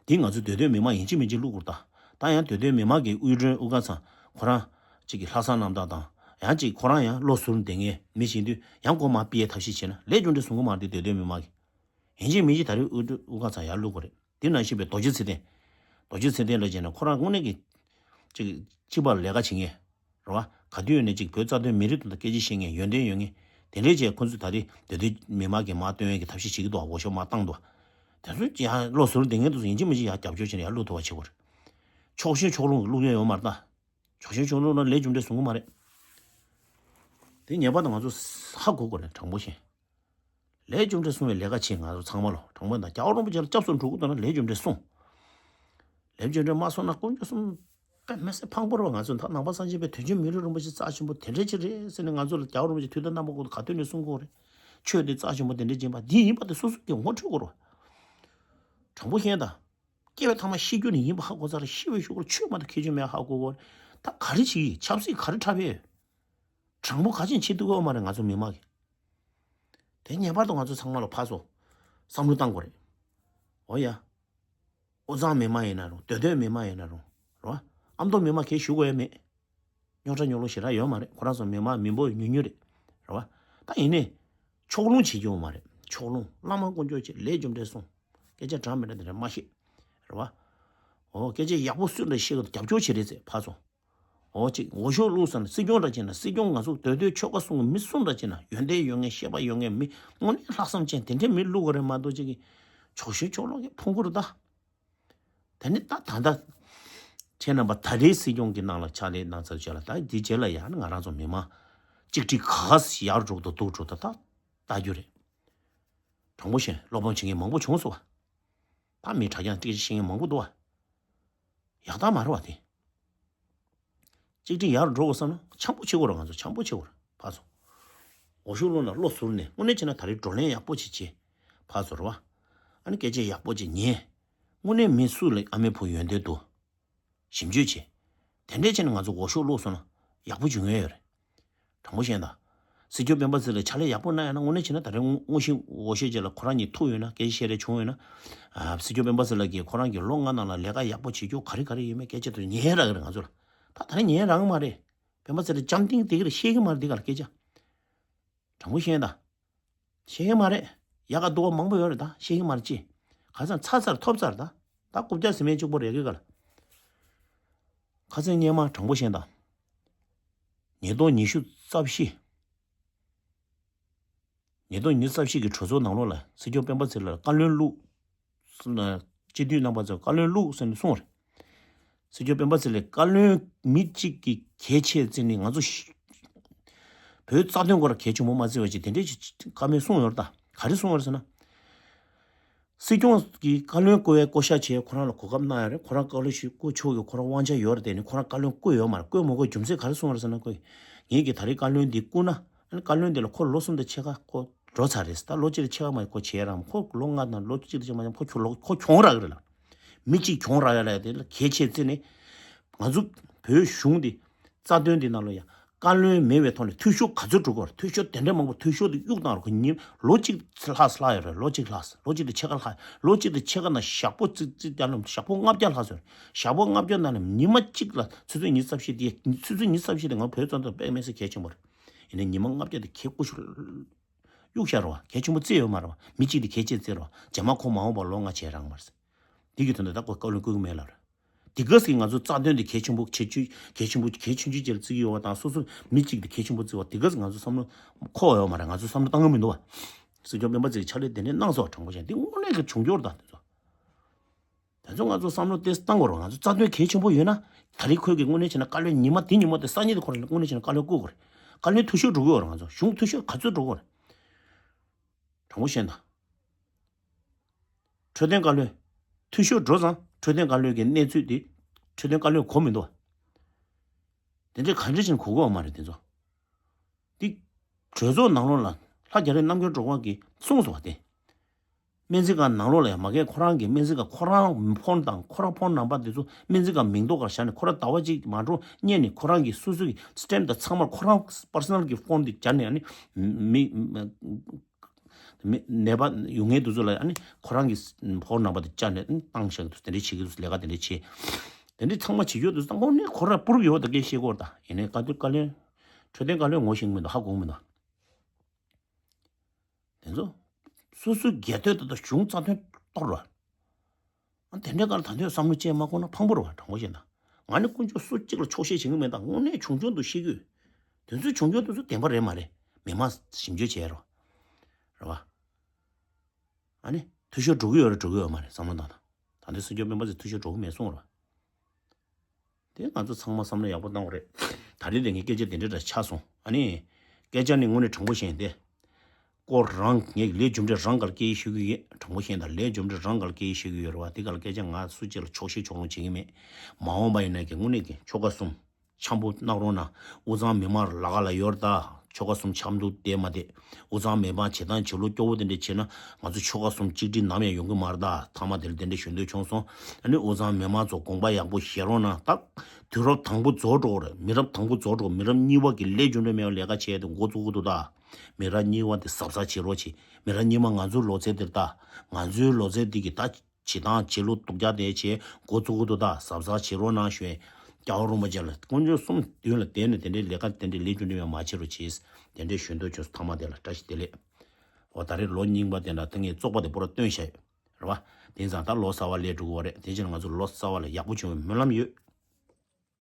འདི་ང་ཚོ་འདོད་འདོད་མི་མང་ཡིན་གཅིག་མིན་གཅིག་བླུག་དགོས་ད། ད་ཡང་འདོད་འདོད་མི་མང་གི་དབུ་སྒྲོན་དབུ་དཀར་ཚང་ཁོ་རང་གཅིག་གི་ལྷག་བསམ་རྣམ་དག་དང་ཡང་གཅིག་ཁོ་རང་ཡང་བློ་ཟུར་བསྡད་མཁན་མི་བྱེད་དུས་ཡང་སྒོ་མ་ཕྱེ་ཐབས་ཤེས་བྱས་ན་ལས་རྒྱུ་འབྲས་བཟང་པོ་མ་རེད་འདོད་འདོད་མི་མང་གི། ཡིན་གཅིག་མིན་གཅིག་ད་རེས་དབུ་སྒྲོན་དབུ་དཀར་ཚང་ཡར་བླུག་དགོས་རེད། དེ་ནང་བཞིན་པའི་རྡོ་རྗེ་ཚེ་བརྟན། རྡོ་རྗེ་ཚེ་བརྟན་ལ་བྱས་ན་ཁོ་རང་དངོས་གནས་ཀྱི་ཅིག་སྤྱི་པར་ལས་ཀ་བྱེད་མཁན་རེད་བ། ག་དུས་ཡོད་ནས་ཅིག་བོད་རྩ་དོན་མི་རིགས་དོན་དག་སྐད་ཆ་བཤད་མཁན་ཡོན་ཏན་ཡོད་མཁན་དེ་འདྲས་བྱས་ཁོ་ཚོས་ད་རེས་འདོད་འདོད་མི་མང་གི་མར་སྟོན་ཡས་ཀྱི་ཐབས་ཤེས་བྱེད་ཀྱི་འདུག་བ། འོས་ཤོག་མར་བཏང་འདུག་བ། དེ་ཚོ་ཡང་བློ་ཟུར་དེ་ངན་དུ་ཡིན་གཅིག་མིན་གཅིག་ཡར་རྒྱབ་སྐྱོར་བྱས་ནས་ཡར་བླུག་ཐུབ་པ་བྱེད་དགོས་རེད། ཕྱོགས་ཞེན་ཕྱོགས་ལྷུང་གི་བླུག་ཡས་ཡོད་མ་རེད་ད། ཕྱོགས་ཞེན་ཕྱོགས་ལྷུང་ན་ལས་རྒྱུ་འབྲས་བཟང་པོ་མ་རེད། དེ་ངེས་པར་དུ་ང་ཚོ་ཧ་གོ་དགོས་རེད་དྲང་པོ་བཤད། ལས་རྒྱུ་འབྲས་བཟང་བའི་ལས་ཀ་བྱེད་ང་ཚོ་ཚང་མ་ལོ་དྲང་པོ་ཡིན་ད་རྒྱལ་བ་རིན་པོ་ཆེ་ལ་སྐྱབས་སུ་འགྲོ་དགོས་ད་ན་ལས་རྒྱུ་འབྲས་བཟང་། ལེགས་བརྗོད་འདྲ་མ་གསུངས་ན་དཀོན་མཆོག་གསུམ་དཔེ་མི་སྲིད་ཕངས་པོ་རེད་བ། ང་ཚོ་ད་ནང་པ་སངས་རྒྱས་པའི་དོན་ཆེན་མི་རིགས་རིན་པོ་ཆེ་རྩ་ཆེན་པོ་དེ་འདྲ་ཅིག་རེད་ཟེར་ནས་ང་ཚོ་ལ་རྒྱལ་བ་རིན་པོ་ཆེ་དུས་དང་རྣམ་པ་ཀུན་ཏུ་ག་དུས་ནས་གསུང་གི་ཡོད་རེད། ཆོས་འདི་རྩ་ཆེན་པོ་དེ་འདྲ་ཅིག་ཡིན་པ་འདི་ཡིན་པ་དེ་སོ་སོ་གིས་ངོ་འཕྲོད་དགོས་རེད་བ། དྲང་པོ་བཤད་ད། སྐྱེ་བའི་ཐ་མ་ཤི་རྒྱུ་ནི་ཡིན་པ་ཧ་གོ་ཚར། ཤི་བའི་གཞུག་གུར་ཆོས་མ་གཏོགས་ཁྱད་ཆོས་མེད་ཧ་གོ་གོ། ད་ག་རེ་བྱེད་ཀྱི། ཆབ་སྲིད་ག་རེ་འཁྲབ་ཡོད། དྲང་པོ་ག་ཅིག་བྱེད་ཐུབ་ཀྱི་ཡོད་མ་རེད་ང་ཚོ་མི་མང་གིས། དེ་ངེས་པར་དུ་ང་ཚོ་ཚང་མ་ལ་ཕར་ཚུར་བསམ་བློ་བཏང་དགོས་རེད། འོ་ཡ། དབུས་གཙང་མི་མང་ཡིན་ན་རུང་། མདོ་སྟོད་མི་མང་ཡིན་ན་རུང་། རེད་བ། ཨ་མདོ་མི་མང་གིས་ཞུ་དགོས་ཡ་མེད། རྙོག་དྲ་རྙོག་གླེང་ཞེ་དྲག་ཡོད་མ་རེད། ཁོ་རང་ཚོ་མི་མང་མི་འབོར་ཉུང་ཉུང་རེད། རེད་བ། ད་ཡིན་ནའི་ཕྱོགས་ལྷུང་བྱེད་རྒྱུ་ཡོད་མ་རེད། ཕྱོགས་ལྷུང་། བླ་མ་དཀོན་མཆོག་གཅིག་ལས་རྒྱུ་འབྲས་གསུངས། སྐད་ཆ་དྲང་མི་དྲང་དེ་འདྲ་མ་བཤད། རེད་བ། འོ། སྐད་ཆ་ཡག་པོ་སུ་འདྲ་བཤད་གི་རྒྱབ་སྐྱོར་བྱེད་རེད་ཟེར་ཕར་ཚུར། འོ་གཅིག་འོས་ཤོག་བླུགས་ཟེར་ན་སྲིད་སྐྱོང་འདྲ་བྱས་ན། སྲིད་སྐྱོང་ང་ཚོ་མདོ་སྟོད་ཆོལ་ཁ་གསུམ་གི་མི་གསུམ་འདྲ་བྱས་ན། ཡོན་ཏན་ཡོད་མཁན། ཤེས་པ་ཡོད་མཁན། མི་དངོས་གནས་ལྷག་བསམ་ཅན་དེ་འདྲའི་མི་བླུགས་གི་རེད་མ་གཏོགས། གཅིག་གིས་ཕྱོགས་ཞེན་ཕྱོགས་ལྷུང་གིས་ཕུང་གི་རེད་ད། དེ་ནི་ད་ད་ལྟ་ཁྱེད་རྣམ་པ་ད་རེས་སྲིད་སྐྱོང་གི་ནང་ལ་ཕྱག་ལས་གནང་ཚར་རྗེས་ལ། ད་འདི་རྗེས་ལ་ཡང་ང་རང་ཚོ་མི་མང་གཅིག་སྒྲིལ་ག་ཚོད་ཡར་འགྲོ་གི་འདུག་སྡུག་འགྲོ་གི་འདུག་ད་ལྟ་ལྟ་རྒྱུ་རེད། དྲང་པོ་བཤད། བློ་ཕམ་བྱེད་མཁན་མང་པོ་བྱུང་སོང་བ། ད་མི་དྲ་རྒྱ་སྟེང་བཤད་མཁན་མང་པོ་འདུག་བ། ཡག་ཐག་མ་རེད་བ་དེ། གཅིག་སྒྲིལ་ཡར་འགྲོ་དགོས་བསམ་ན་འཆམ་པོ་བྱེད་དགོས་རེད། ང་ཚོ་འཆམ་པོ་བྱེད་དགོས་རེད་ཕར་ཚུར། འོས་ཤོག་བླུགས་ན་བློ་གཟུར་ནས། དངོས་གནས་བྱས་ན་ད་རེས་བགྲོ་གླེང་ཡག་པོ་ཅིག་བྱེད། ཕར་ཚུར་རེད་བ། ཨ་ནི་སྐད་ཆ་ཡག་པོ་ཅིག་ཉན། དངོས་གནས་མི་སུ་ལ་ཨ་མའི་བུ་ཡོན་ཏན་འདུག་ཞིབ་འཇུག་བྱེད། དེ་འདྲས་བྱས་ནས་ང་ཚོ་འོས་ཤོག་བླུགས་སོང་ན་ཡག་པོ་འབྱུང་ཡོད་རེད། དྲང་པོ་བཤད་ན། སྲིད་སྐྱོང་སྤེན་པ་ཚེ་རིང་ཕྱག་ལས་ཡག་པོ་གནང་ཡོད་ན། དངོས་གནས་བྱས་ན་ད་རེས་དངོས་དངོས་གཞི་འོས་ཤོག་རྗེས་ལ་ཁོ་རང་གཉིས་ཐུག་ཡོད་ན། སྐད་ཆ་བཤད་རེས་བྱུང་ཡོད་ན། ཨ། སྲིད་སྐྱོང་སྤེན་པ་ཚེ་རིང་ལགས་ཀྱིས་ཁོ་རང་གིས་ལོ་ལྔ་ནང་ལ་ལས་ཀ་ཡག་པོ་བྱེད་རྒྱུ་ག་རེ་ག་རེ་ཡོད་མེད་སྐད་ཆ་དེ་ཉན་རག་གི་རེད་ང་ཚོ་ལ། ད་ད་རེས་ཉན་རག་གི་མ་རེད། སྤེན་པ་ཚེ་རིང་རྐྱང་སྟེང་དེ་ག་ལ་བཤད་ཀྱི་མ་རེད། དེ་ག་ལ་སྐད་ཆ། དྲང་པོ་བཤད་ད། བཤད་ཀྱི་མ་རེད། ཡག་ག་སྡུག་ག་མང་པོ་ཡོད་རེད། ད་བཤད་ཀྱི་མ་རེད་ཅི། ག་ཚང་ཚར་ཚར་ཐོབ་ཚར་ད། ད་རྐུབ་བཀྱག་སི་མེན་གཅིག་པོ་རེད་གི་ག་ལ། ཁ་སང་སྔོན་མ་དྲང་པོ་བཤད་ད། ཉིས་སྟོང་ཉི་ཤུ་རྩ་བཞི། ཉིས་སྟོང་ཉི་ཤུ་རྩ་བཞི་གི་གྲོས་ཚོགས་ནང་ལོགས་ལ་སྲིད་སྐྱོང་སྤེན་པ་ཚེ་རིང་ལ་བཀའ་བློན་བླུགས། སྤྱི་འཐུས་རྣམ་པ་ཚོས་བཀའ་བློན་བླུགས་ཟེར་ནས་གསུངས་རེད། སྲིད་སྐྱོང་སྤེན་པ་ཚེ་རིང་བཀའ་བློན་མི་གཅིག་གི་གལ་ཆེ་བརྩིས་ནས་ང་ཚོ་ཤི་བོད་རྩ་དོན་སྐོར་གལ་ཆེན་པོ་མ་བརྩི་བ་ཅིག་དེ་འདྲས་ཅིག་བཀའ་མོལ་གསུངས་ཡོད་རེད་ད། ག་རེ་གསུངས་ཡོད་རེད་ཟེར་ན། སྲིད་སྐྱོང་གིས་བཀའ་བློན་བསྐོ་བའི་བསྐོ་བཞག་བྱས། ཁོ་རང་ལ་གོ་སྐབས་གནང་ཡོད་རེད། ཁོ་རང་བཀའ་བློན་ཞིག་བསྐོ་ཆོག་གི་ཁོ་རང་དབང་ཆ་ཡོད་རེད། དེ་ནི་ཁོ་རང་བཀའ་བློན་བསྐོས་ཡོད་མ་རེད། བསྐོས་མ་དགོས་རྒྱུ་མཚན་ག་རེ་གསུངས་རེད་ཟེར་ན། ཁོས་ངེད་ཀྱིས་ད་རེས་བཀའ་བློན་འདི་བསྐོས་ན། ཨ་ནི་བཀའ་བློན་འདི་ལ་ཁོ་ལོ་གསུམ་དང་ཕྱེད་ཀ་ཁོ་འགྲོ་ཚར་རེད། ད་ལོ་གཅིག་དང་ཕྱེད་ཀ་མ་ཁོ་བྱས་རང་། ཁོ་ལོ་ལྔ་དང་ལོ་གཅིག་དང་ཕྱེད་ཀ་མ་ཁོ་ཁྱོ་ལོ་ཁོ་གྱོང་རག་གི་རེད་ལ། མི་གཅིག་གྱོང་རག་ཡ་ལ་ཡ་དེ་ལ་གལ་ཆེ་བརྩིས་ནས། ང་ཚོ་བོད་གཞུང་འདི་རྩ་དོན་འདི་ནང་ལ་ཡ་བཀའ་བློན་མེད་པའི་ཐོག་ནས་འཐུས་ཤོར་ག་ཚོད་འགྲོ་གི་རེད། འཐུས་ཤོར་དེ་འདྲ་མང་པོ་འཐུས་ཤོར་དེ་གཡུག་བཏང་རོགས། ཁོ་ཉིན་ལོ་གཅིག་ལྷག་ལྷག་ཡོད་རེད། ལོ་གཅིག་ལྷག་ལོ་གཅིག་དང་ཕྱེད་ཀ་ལྷག་ལོ་གཅིག་དང་ཕྱེད་ཀ་ནང་ཞག་པོ་རྩིས་རྩིས་བརྒྱབ་ན་ཞག་པོ་ལྔ་བརྒྱ་ལྷག་ཙམ་རེད། ཞག་པོ་ལྔ་བརྒྱ་ནང་ནས་ཉི་མ་གཅིག་ལ་ཆུ་ཚོད་ཉི་ཤུ་རྩ་བཞི་དེ། ཆུ་ཚོད་ཉི་ཤུ་རྩ་བཞི་དེ་ང་བོད་རྩ་དོན་དཔེ་མི་སྲིད་གལ་ཆེན་པོ་རེད། ཡིན་ནའི་ཉི་མ་ལྔ་བརྒྱ་དེ་ཁྱེད་སྐུ་ཞབས་གཡུག་བཞག་རོགས། གལ་ཆེན་པོ་བརྩི་ཡོད་མ་རེད་བ། མི་གཅིག་དེ་གལ་ཆེ་བརྩི་རོགས། རྗེས་མ་ཁོ་མ་འོངས་པར་ལོ་ལྔ་བྱས་རག་མ་རེད། འདི་གི་དོན་དུ་ད་ཁོ་བཀའ་བློན་བསྐོ་གི་མེད་ལབ་རེད། དེ་ག་ཟིག་ང་ཚོ་རྩ་དོན་དེ་གལ་ཆེན་པོ་གལ་ཆེ་གལ་ཆེན་པོ་གལ་ཆུང་ཆུང་ཅིག་ལ་བརྩི་གི་ཡོད་པ་དང་། སོ་སོ་མི་གཅིག་དེ་གལ་ཆེན་པོ་བརྩི་བ་དེ་ག་ཟིག་ང་ཚོ་བསམ་བློ་འཁོར་ཡོད་མ་རེད། ང་ཚོ་བསམ་བློ་བཏང་གི་མི་འདུག་བ། སྲིད་སྐྱོང་སྤེན་པ་ཚེ་རིང་ཕྱག་ལས་དེ་འདྲས་གནང་སོང་བ། དྲང་པོ་བཤད་འདི་དངོས་གནས་ཀྱི་འབྱུང་འགྱུར་དང་དེ་ཚོ། དེ་ཚོ་ང་ཚོ་བསམ་བློ་ཏོག་ཙམ་བཏང་དགོས་རེད། ང་ཚོ་རྩ་དོན་གལ་ཆེན་པོ་ཡོད་ན། ད་རེས་ཁོས་ཀྱི་དངོས་གནས་བྱས་ན་བཀའ་བློན་ཉི་མ་དེ་ཉིན་མོ་དེ་སང་ཉིན་དེ་ཁོ་རང་དངོས་གནས་བྱས་ན་བཀའ་བློན་བསྐོ་དགོས་རེད། བཀའ་བློན་འཐུས་ཤོར་འགྲོ་གི་ཡོད་རེད། ང་ཚོ་གཞུང་འཐུས་ཤོར་ག་ཚོད་འགྲོ་གི་ཡོད་རེད། དྲང་པོ་བཤད་ན། འཕྲོད་བསྟེན་བཀའ་བློན་འཐུས་ཤོར་འགྲོ་ཙང་། འཕྲོད་བསྟེན་བཀའ་བློན་གྱི་གནས་ཚུལ་དེ་འཕྲོད་བསྟེན་བཀའ་བློན་གོ་མི་འདུག་བ། དེ་འདྲའི་ག་འདྲ་ཞིག་གོ་གི་ཡོད་མ་རེད་དེ་ཚོ། འདི་གྲོས་ཚོགས་ནང་ལོགས་ལ་ལྷ་རྒྱ་རི་རྣམ་རྒྱལ་སྒྲོལ་དཀར་གྱིས་གསུངས་སོང་བ་དེ། སྨན་རྩིས་ཁང་ནང་ལོགས་ལ་ཡང་མ་གིར་ཁོ་རང་གི་སྨན་རྩིས་ཁང་ཁོ་རང་ཕོན་དང་ཁོ་རང་ཕོན་ནམ་བར་དེ་ཚོ་སྨན་རྩིས་ཁང་མིང་ཐོག་ཁར་བཞག་ནས། ཁོ་རང་ཟླ་བ་གཅིག་མ་འགྲོ་སྔོན་ནས་ཁོ་རང་གི་སོ་སོ་གི་སི་ཊེམ་དང་ཚང་མར་ཁོ་རང་པར་སོ་ནལ་གྱི་ཕོན་དེ་སྦྱར་ནས། ཨ་ནི་མི་མི་ནད་པ་ཡོང་མཁན་དེ་ཚོ་ལ་ཨ་ནི་ཁོ་རང་གི་ཕོན་ནམ་བར་དེ་བཅར་ནས་བཏང་བཞག་གི་འདུག་དེ་འདྲས་བྱེད་ཀྱི་འདུག་ལས་ཀ་དེ་འདྲས་བྱེད། དེ་འདྲས་ཚང་མ་བྱེད་རྒྱུ་དེ་ཚོ་དངོས་གནས་ཁོ་རང་པུ་རུབ་ཡོད་པ་དེ་སྐད་ཤེས་ཀྱི་ཡོད་རེད་ད། ཡིན་ནའི་བཀའ་བློན་བཀའ་བློན་འཕྲོད་བསྟེན་བཀའ་བློན་ངོ་ཤེས་ཀྱི་མི་འདུག་ཧ་གོ་གི་མི་འདུག་དེ་ཚོ་སོ་སོའི་སྒེར་དོན་དང་གཞུང་རྩ་དོན་གཏོར་བ། ཨ། དེ་འདྲའི་སྐོར་ལ་ད་དུང་བསམ་བློ་བཅས་མ་འཁོར་ན་ཕངས་པོ་རེད་བ། དྲང་པོ་བཤད་ན། ང་ནི་དཀོན་མཆོག་སུ་གཅིག་ལ་ཆོག་ཤེས་བྱེད་ཀྱི་མེད། ད་དངོས་གནས་བྱུང་བྱུང་དུ་བཤད་ཀྱི་ཡོད། དེ་ཚོའི་བྱུང་བྱུང་དེ་ཚོ་བདེན་པ་རེད་མ་རེད། མི་མང་ཞིབ་འཇུག་བྱས་རོགས། རེད་བ། ཨ་ནི་འཐུས་ཤོར་འགྲོ་གི་ཡོད་རེད་འགྲོ་གི་ཡོད་མ་རེད་བསམ་བློ་བཏང་ན། ད་ལྟའི་སྲིད་སྐྱོང་སྤེན་པ་ཚེ་འཐུས་ཤོར་འགྲོ་གི་མེད་གསུངས་རེད་བ། དེ་ང་ཚོ་ཚང་མ་བསམ་བློ་ཡག་པོ་བཏང་དགོས་རེད། ད་རེས་དེ་ངས་སྐད་ཆ་དེ་འདྲ་འདྲ་ཆགས་སོང་། ཨ་ནི་སྐད་ཆ་ནི་དངོས་གནས་དྲང་པོ་བཤད་ཡིན་ཏེ། སྐོར་རང་ངས་ལས་རྒྱུ་འབྲས་རང་གར་སྐད་ཡིག་ཤེས་ཀྱི་ཡོད། དྲང་པོ་བཤད་ན་ལས་རྒྱུ་འབྲས་རང་གར་སྐད་ཡིག་ཤེས་ཀྱི་ཡོད་རེད་བ། དེ་གར་སྐད་ཆ་ང་སུ་གཅིག་ལ་ཆོག་ཤེས་ཆོག་ལོང་བྱེད་ཀྱི་མེད། མ་འོངས་པ་ཡིན་ན་ཀྱི་དངོས་གནས་ཀྱི་ཆོལ་ཁ་གསུམ་འཆམ་པོ་གནང་རོགས་གནང་། དབུས་གཙང་མི་མང་ལ་ག་ལ་ཡོད་རེད་ད། ཆོལ་ཁ་གསུམ་འཆམ་དུ་བསྡད་མ་བསྡད། དབུས་གཙང་མི་མང་བྱེད་སྟངས་བྱེད་ལུགས་སྐྱོ་བོ་དེ་འདྲ་བྱེད་ན་ང་ཚོ་ཆོལ་ཁ་གསུམ་གཅིག་སྒྲིལ་ནམ་ཡང་ཡོང་གི་མ་རེད་ད། ཐ་མ་དེ་ལ་དེ་འདྲ་ཞུ་འདོད་བྱུང་སོང་། ཨ་ནི་དབུས་གཙང་མི་མང་ཚོ་དགོངས་པ་ཡག་པོ་བཞེས་རོགས་གནང་ད། དུས་རབས་དང་པོ་རྫོགས་འགྲོ་གི་རེད། མི་རབས་དང་པོ་རྫོགས་འགྲོ། མི་རབས་གཉིས་པ་གི་ལས་རྒྱུ་འབྲས་མེད་པའི་ལས་ཀ་བྱས་ཏེ་འགོ་བཙུགས་ཀྱི་འདུག་ད། མི་རབས་གཉིས་པ་དེ་གཟབ་གཟབ་བྱེད་རོགས་བྱེད། མི་རབས་གཉིས་པ་ང་ཚོའི་ལོ་ཚད་འདིར་ད། ང་ཚོའི་ལོ་ཚད་འདི་གི་ད། བྱེད་སྟངས་བྱེད་ལུགས་སྡུག་ཅག་དེ་བྱས་འགོ་བཙུགས་ཀྱི་འདུག་ད། གཟབ་གཟབ་བྱེད་རོགས་གནང་ཞུ། རྒྱལ་བ་རིན་པོ་ཆེ་ལ་དཀོན་མཆོག་གསུམ་མདུན་ལ་བསྡད་ནས་དེ་འདྲའི་ལས་ཀ་དེ་འདྲའི་ལས་རྒྱུ་འབྲས་མེད་མ་བྱེད་རོགས་བྱེད། དེ་འདྲའི་ཞུ་འདོད་བྱུང་། ཐ་མ་དེ་ལ་བཀྲ་ཤིས་བདེ་ལེགས། འོ་ད་རེས་ལོ་རྙིང་པ་དེ་འདྲ་ད་ངས་བཙོག་པ་དེ་པུ་ར་བཏོན་བཞག་ཡོད་རེད་བ། དེ་ཙང་ད་ལོ་གསར་པ་སླེབས་འགྲོ་གི་བ་རེད། དེ་ཕྱིར་ང་ཚོ་ལོ་གསར་པ་ལ་ཡག་པོ་བྱུང་བའི་སྨོན་ལམ་ཡོད།